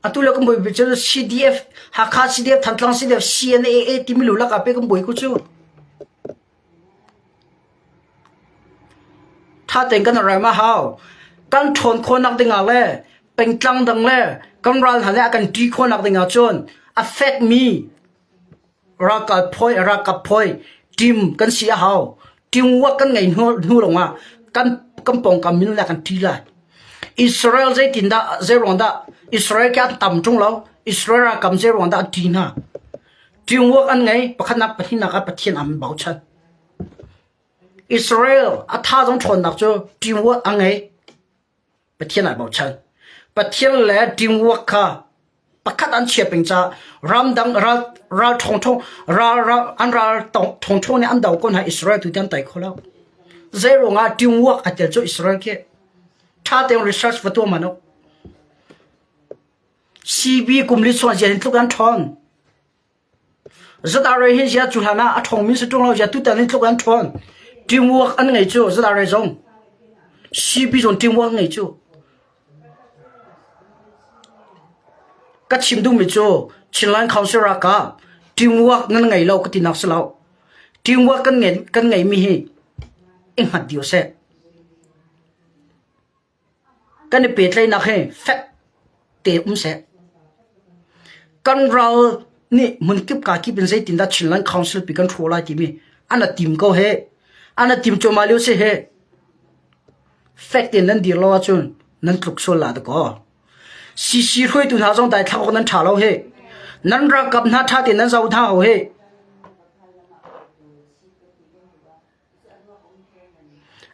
atu lio kan bawi cu CDF Hakha CDF Thantlang CDF CNAA timi lu lak ah pe kan bawi ku cu tha tein kan rem a hau kan ṭhawn khawhnak ding ah le pengtlang dang le kan ral hna nih a kan ṭi khawhnak ding ah cun a fekmi Ralkap phawi ralkap phawi team kan si a hau. Teamwork kan ngei hnu, hnu lawngah kan kan pawngkam minung le kan ṭi lai. Israel zeitindah zeiruang dah Israel ke an tam ṭung lo. Israel ralkap zeiruang dah an ṭi hna. Teamwork an ngei pakhatnak pahnihnak ah Pathian an bochan. Israel a tha zong ṭhawnnak cu teamwork a ngei. Pathian ai bochan. Pathian le teamwork kha pakhat an chia peng caah ramdang ral ral ṭhawng ṭhawng ral ral an ral ṭhawng ṭhawng nih an do ko hna Israel tu an tai kho lo. Zeiruangah teamwork a tel cu Israel khi ṭha tein research va tuah man u. CB kum li chung zian tluk an ṭhawn. ZRA hi zia cu hlan ah a ṭhawngmi si ṭung lo zia tutan in tluk an ṭhawn. Teamwork an ngei cu ZRA zong. CB zong teamwork an ngei cu. Ka chim duhmi cu Chinland Council ralkap teamwork nan ngei lo ka tinak si lo. Teamwork kan ngei kan ngeimi hi i hngat dih seh. Kan i pehtlaihnak hi fek te um seh. Kan ral nih hmunkip kakip in zeitindah Chinland Council pi kan hrawh lai timi an a tim ko he. An a tim cuahmah lio si he. Fek tein nan dir lo ahcun nan tluk sual la dakaw. CC hruaitu hna zong daithlak awk nan ṭha lo he. Nan ralkap hna ṭha tein nan zoh hna ho he.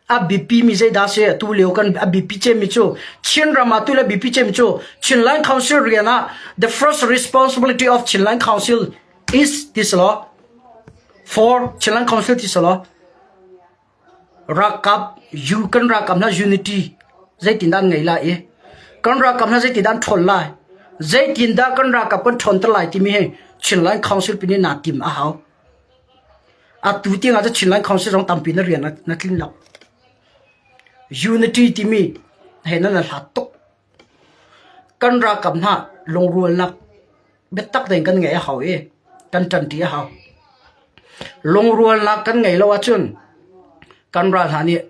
A biapi mi zeidah si? Tu lio kan a biapi cemmi cu Chinram ah tu le biapi cemmi cu Chinland Council rian ah the first responsibility of Chinland Council is ti si law for Chinland Council ti si law ralkap U kan ralkap hna unity zeitindah an ngei lai i kan ralkap hna zeitindah an ṭhawn lai zeitindah kan ralkap kan ṭhawnter lai timi hi Chinland Council pin in naa tim a hau. Atu tiang ah cun Chinland Council zong tampi na rian na tlin lo. Unity timi he nan hlat tuk. Kan ralkap hna lungrualnak biatak tein kan ngeih a hau i kan ṭanṭi a hau. Lungrualnak kan ngeih lo ahcun kan ral hna nih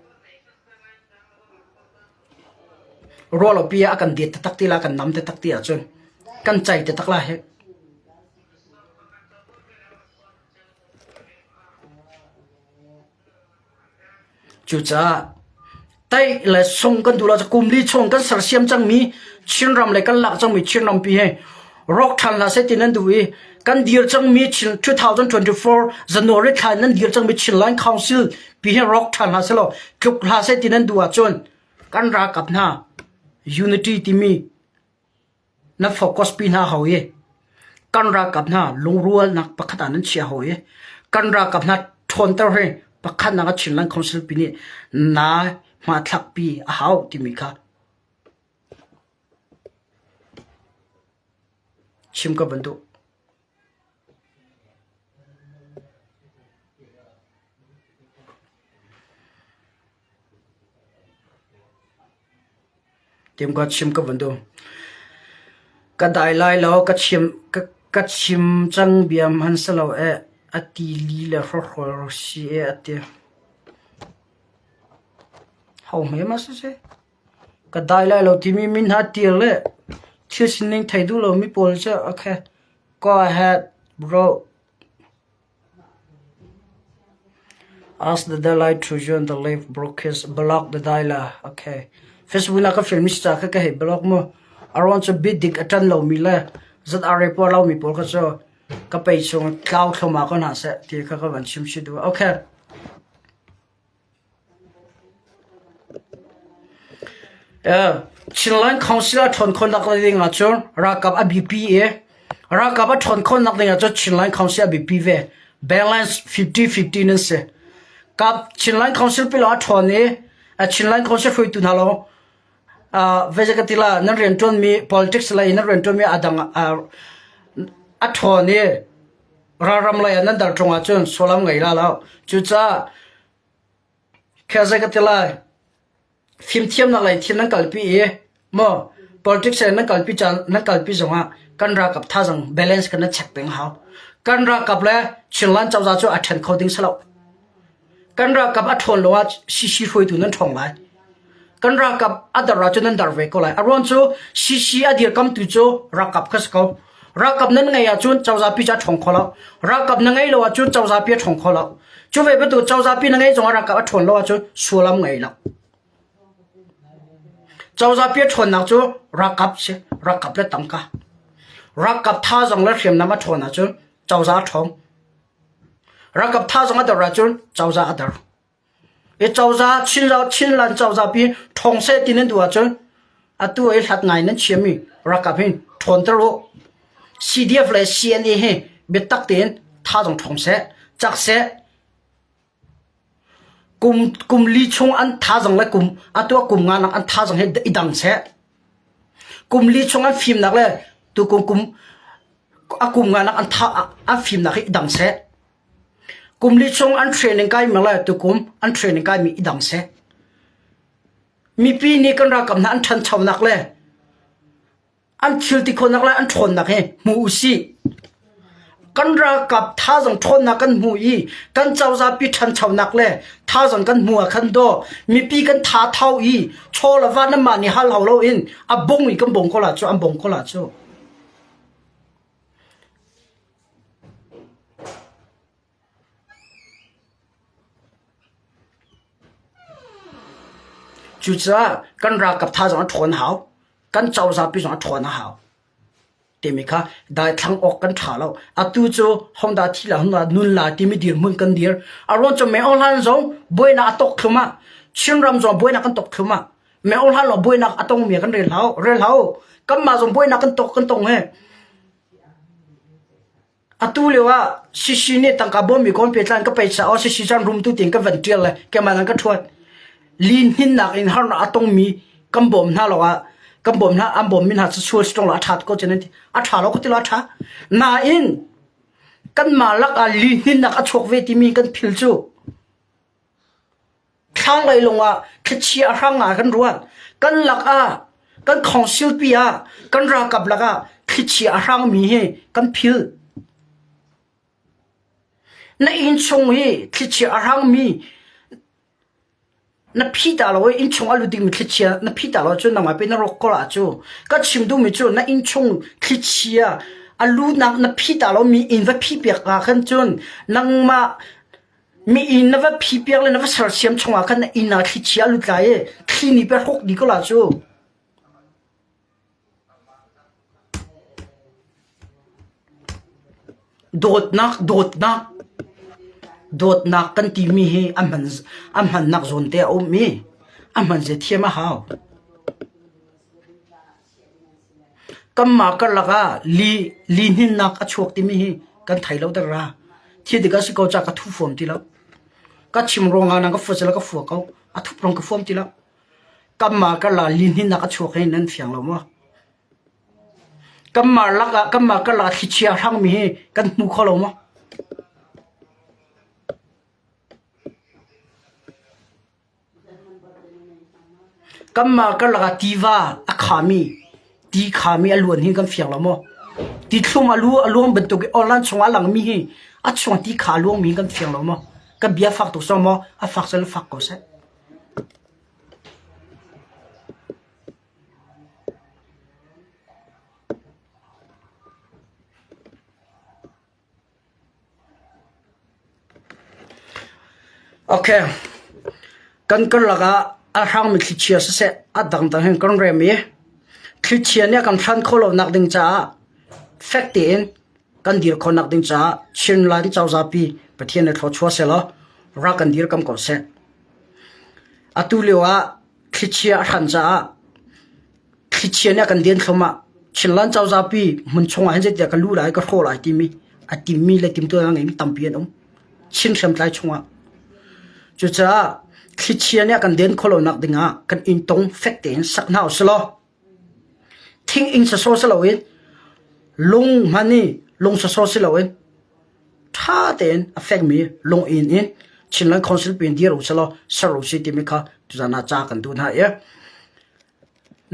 ruahlopi ah a kan det taktak ti la, kan nam taktak ti ahcun kan cai taktak lai hih. Cucaah tei le sung kan duh lo cu kum li chung kan sersiam cangmi Chinram le kan lak cangmi Chinrampi hi rawk ṭhan hlah seh ti nan duh i kan dir cangmi Chin 2024 January thla in nan dir cangmi Chinland Council pi hi rawk ṭhan hlah seh law tluk hlah seh ti nan duh ahcun kan ralkap hna unity timi Na focus pi hna hau i kan ralkap hna lungrualnak pakhat ah nan chia hau i kan ralkap hna ṭhawnter hi pakhatnak ah Chinland Council pi nih na hmathlak pi a hau timi kha chim ka van duh. Tim ka chim ka van duh. Ka dai lai lo, ka chim, ka, ka chim cang bia hman si lo eh. A ti li le hrawkhrol si e a ti. Ho hme ma si si? Ka dai lai lo timi min ha tir le thil sining thei duh lomi pawl cu okay. Go ahead, bro. Ask the Dalai to join the live broadcast. Block the Dalai. Okay. Facebook na ka film mi ca kha ka hei block mu. Aruang cu bit dik a ṭan lomi le ZRA pawl lomi pawl kha cu ka pei chung tlau thloma ko hna seh ti kha ka van chim si duh. Okay. Chinland Council a ṭhawn khawhnak ding ahcun ralkap a biapi i ralkap a ṭhawn khawhnak ding ahcun Chinland Council a biapi ve. Balance 50-50 nan si. Kap Chinland Council pi lawng a ṭhawn i Chinland Council hruaitu hna lawng veikatila nan rianṭuanmi politics lei nan rianṭuanmi a dang a ṭhawn i ralram lei ah nan dar ṭung ahcun sullam ngei la lo. Cucaah Khel zei ka ti lai? Fimthiamnak lei thil nan kalpi i maw politics lei nan kalpi caan nan kalpi zongah kan ralkap thazaang balance kan na check peng hau. Kan ralkap le Chinland cozah cu a ṭhen kho ding si lo. Kan ralkap a ṭhawn lo ah CC hruaitu nan ṭhawng lai. Kan ralkap a dar ahcun nan dar ve ko lai. A ruang cu CC a dirkamtu cu ralkap kha si ko. Ralkap nan ngeih ahcun cozahpi cu a ṭhawng kho lo. Ralkap na ngeih lo ahcun cozahpi a ṭhawng kho lo. Cu ve bantuk cozahpi na ngeih zongah ralkap a ṭhawn lo ahcun sullam ngei lo. Cozahpi a ṭhawnnak cu ralkap si, ralkap le tangka. Ralkap thazaang le hriamnam a ṭhawn ahcun cozah a ṭhawng. Ralkap thazaang a dor ahcun cozah a dor. I cozah Chinland cozah pi ṭhawng seh ti nan duh ahcun atu i hlat ngai nan chiami ralkap hin ṭhawnter u. CDF le CNA hi biatak tein thazaang ṭhawng seh, cak seh. Kum kum li chung an thazaang le kum atu ah kum nga nak an thazaang hi i dang seh. Kum li chung an fimnak le tu kum kum a kum nga nak an tha an fimnak hi i dang seh. Kum li chung an training kaimi le tukum an training kaimi i dang seh. Mipi nih kan ralkap hna an ṭhanchonak le an thil ti khawhnak le an ṭhawnnak hi hmu usih. Kan ralkap thazaang ṭhawnnak kan hmu i kan cozahpi ṭhanchonak le thazaang kan hmu ah khan daw mipi kan tha tho i chaw le va nanmah nih hal hau loin a bong i kan bong ko la cu an bong ko la cu. Cucaah kan ralkap thazaang a ṭhawn hau. Kan cozah pi zong a ṭhawn a hau. Timi kha daithlang awk kan ṭha lo. Atu cu Honda thi la Honda nun la timi dirhmun kan dir. A ruang cu Meng Aung Hlaing zong buainak a tok thlum ah. Chinram zong buainak kan tok thlum ah me ong hlan lo buainak a tong mi kan rel hau rel hau kanmah zong buainak kan tok kan tong he Atu lio ah Sisi nih tangka bawmmi kawn petlan ka peisa aw Sisi caan rumtu tiin ka van ṭial le keimah nan ka ṭhuat. Lihninnak in harnak a tongmi kan bawm hna lo ah kan bawm hna an bawmmi hna cu sual si ṭung lo a ṭha ko cun an ti. A ṭha lo ka ti lo a ṭha. Nain kanmah lakah lihninnak a chuak ve timi kan phil cu. Thlanglei lawngah thlichia a hrang ah kan ruat. Kan lakah, kan council pi ah, kan ralkap lakah thlichia a hrangmi hi kan phil. Na inn chung hi thlichia a hrangmi na phi ta lo i inn chung a lut dingmi thlichia na phi ta lo cun nangmah pe na rawk ko la cu. Ka chim duhmi cu na inn chung thlichia a lunak na phi ta lomi inn va phi piak ah khan cun nangmah Mi inn na va phi piak le na va sersiam chungah khan na inn ah thlichia a lut lai i thli nih pei hrawk dih ko la cu. Dawtnak, dawtnak, dawtnak kan timi hi a hman, a hmannak zawn te a um i a hman zia thiam a hau. Kanmah karlak ah li lihninnak a chuak timi hi kan thei lo dara. Thi tik ah si ko ca ka thu fuam ti lo. Ka chim ruangah nang ka fua sila ka fua ko. A thup rong ka fuam ti lo. Kanmah karlak lihninnak a chuak hi nan fiang lo maw? Kanmah lakah kanmah karlak ah thlichia a hrangmi hi kan hmu kho lo maw? Kanmah karlak ah tiva a khami, ti khami a luan hi kan fiang lo maw? Ti thlum a lu a luang bantuk i online chungah a langmi hi a chung ti kha a luangmi hi kan fiang lo maw? Kan bia fak tuk sawm maw? A fak cun fak ko seh. Okay. Kan karlak ah a hrangmi thlichia siseh a dangdang hin kan rem i thlichia nih a kan hran khawh lonak ding caah fek tein kan dir khawhnak ding caah Chinland cozah pi Pathian nih thluachuah sehlaw rak kan dirkam ko seh. Atu lio ah thlichia a hran caah Thlichia nih a kan den thluahmah. Chinland cozah pi hmun chungah hin zeitiah ka lu lai ka hrawh lai timi a timmi le timtuah a ngeimi tampi an um. Chin hriamtlai chungah. Cucaah thlichia nih a kan den khawh lonak dingah kan inntong fek tein sak hna usih law thing inn sawsawh si loin lung hman i lung sawsawh si loin ṭha tein a fekmi lung inn in Chinland Council pin dir usih law ser usih timi kha tuzan ah ca kan duh hna i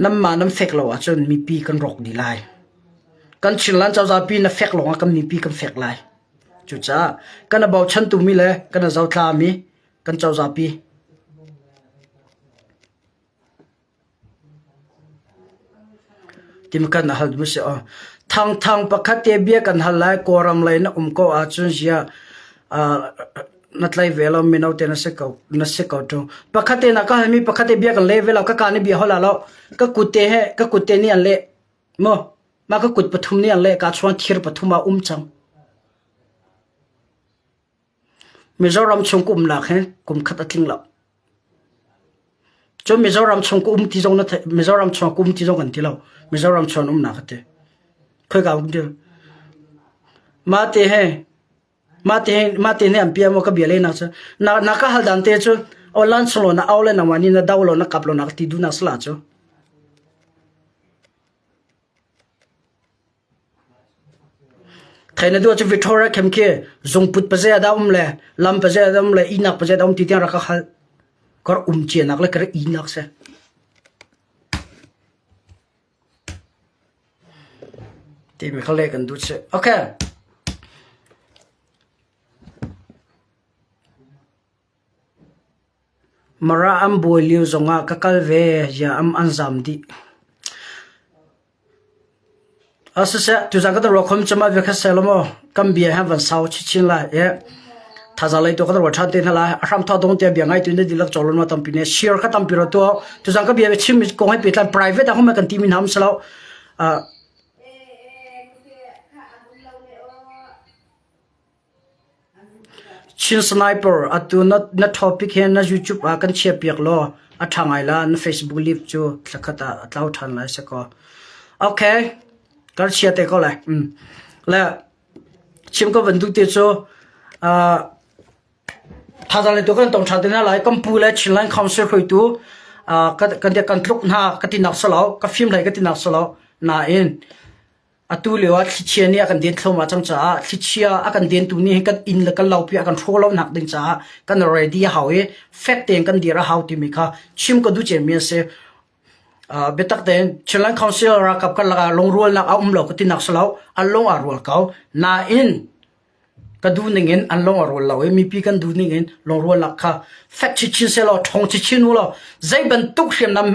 Nanmah nan fek lo ahcun mipi kan rawk dih lai. Kan Chinland cozah pi na fek lawngah kan mipi kan fek lai. Cucaah kan a bochantu mi le kan a zotla mi kan cozah pi Tim kan hal mu si aw. Thangthang pakhat te bia kan hal lai Kawlram lei na um ko ahcun ziah na tlai ve lo mino te na si ko na si ko ṭung. Pakhat te na ka halmi pakhat te bia kan le ve lo ka ka nih bia hol lo ka kut te he ka kut te nih an leh maw mah ka kut pathum nih an leh ka chuan thir pathum ah um cang. Mizoram chung ka umnak hi kum khat a tling lo. Cun Mizoram chung ka um ti zong na theih Mizoram chung ka um ti zong kan ti lo. Mizoram chung an umnak a ti. Khoika um ti. Mah te he mah te mah te nih an pia maw ka bia lehnak cu na na ka hal dan te cu online chung lo na au le nangmah nih na do lo na kap lo na ka ti duhnak sala cu. Thei na duh cu Victoria khem khi zungput paze a dah um le lam paze a dah um le ihnak paze a dah um ti tiang rak ka hal. Kar um cianak le kar ihnak si. Timi kha le kan duh si. Okay. Mara an buai lio zongah ka kal ve ziah an zam dih. A siseh tuzan ka ruah khom cama ve kha seh law maw kan bia he van sau chinchin lai i thazaang lei tu ka ruah ṭhan te hna lai. A hram thawk dong tiah bia ngai tu na dihlak cawlon ma tampi ne share kha tampi ro tu tuzan ka bia chim kong he pehtlai private ah hom kan ti mi hna um si lo. Chin Sniper, atu na, na topic hi na YouTube ah kan chiahpiak law a ṭha ngai la. Na Facebook live cu thlakhat ah a tlau ṭhan lai si kaw. Okay, kar chia te ko lai. Mm. Le chim ka van duh ti cu uh, thazaang le tu kan tong ṭha te hna lai. Kan pu le Chinland Council hruaitu uh, kan kan kan tluk hna ka ti nak salo, ka fim hlei ka ti nak salo. Nain Atu lio ah thlichia nih a kan den thluahmah cang caah thlichia a kan dentu nih hin kan inn le kan lopi a kan hrawh lonak ding caah kan ready a hau i fek tein kan dir a hau timi kha chim ka duh ciami a si. Uh, biatak tein Chinland Council ralkap karlak ah lungrualnak a um lo ka tinak si lo, an lung aa rual ko. Nain Ka duh ningin an lung a rual lo i mipi kan duh ningin lungrualnak kha fek chinchin sehlaw ṭhawng chinchin u law zei bantuk hriamnam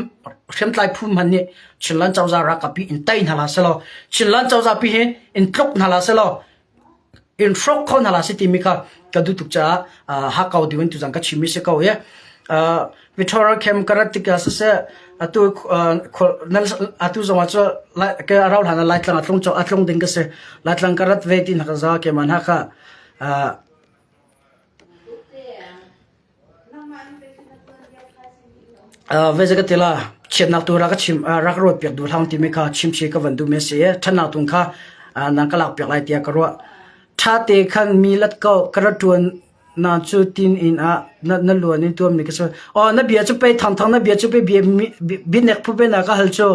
hriamtlai phu hmanh nih Chinland cozah ralkap hi in tei hna hlah sehlaw Chinland cozah pi hi in tluk hna hlah sehlaw in hrawk kho hna hlah seh timi kha ka duh tuk caah hakkau ding in tuzan ka chimmi si ko i Victoria Camp ka rat tikah siseh atu atu zongah cu ke a rau hlan ah Laitlang a tlung a tlung ding ka si. Laitlang ka rat ve ti hna ka za keimah hna kha ve ka ti la chiatnak tu rak ka chim rak ruat piak duh hlang timi kha chimchi ka van duh mi si i ṭhatnak tung kha nan ka lak piak lai tiah ka ruah. Ṭha te khan mi lat ko ka ra ṭuan Na cu tin inn ah na, na luan in tuammi ka si. Aw, na bia cu pei thangthang na bia cu pei bia bianek phu pe na ka hal cu.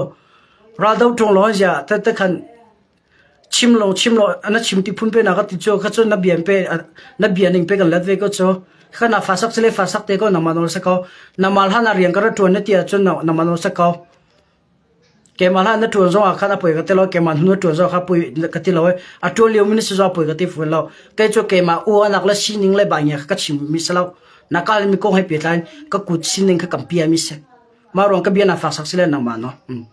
Raldo ṭung lo zia te te khan chim lo chim lo na chim ti phun pe na ka ti cu kha cu na bia pe na bia ning pe kan let ve ko cu. Kha na fa sak sile fa sak te ko na manol sa ko. Na mal han a rian ka ra ṭuan na ti ahcun na na manol sa ko. Keimah hlah na ṭuan zongah khan a poi ka ti lo, keimah hnu na ṭuan zongah khan poi ka ti lo i a ṭuan liomi na si zongah poi ka ti fawn lo. Kei cu keimah uanak le sining le baingia kha ka chimmi si lo. Na kalmi kong he pehtlai in ka kut sining kha kan piami si. Mah ruang ka bia na fak sak si le nangmah no. Mm.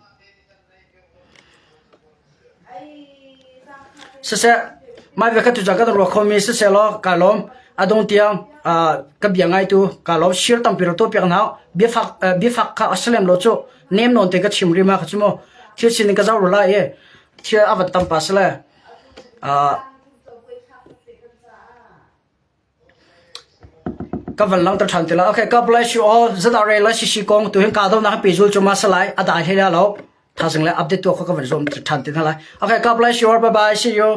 Siseh, mah ve kha tucang kan ruah khomi siseh law kaa lawm. A dong tiang ka bia ngaitu kaa lawm. Shir tampi rak tuah piak hna. Biafak biafak kha a si lem lo cu. Nem nawn te ka chim rih ma kha cu mu. Thil sining ka zoh ru lai i thil a van tam pa si le. Ka van langhter ṭhan ti lai. Okay, God bless you all. ZRA le CC kong tu hin kahdohnak hi pehzul cu ma si lai. A dai hlei lai lo. Thaizing le update tuah kha ka van zuam ṭhan te hna lai. Okay, God bless you all. Bye bye. See you.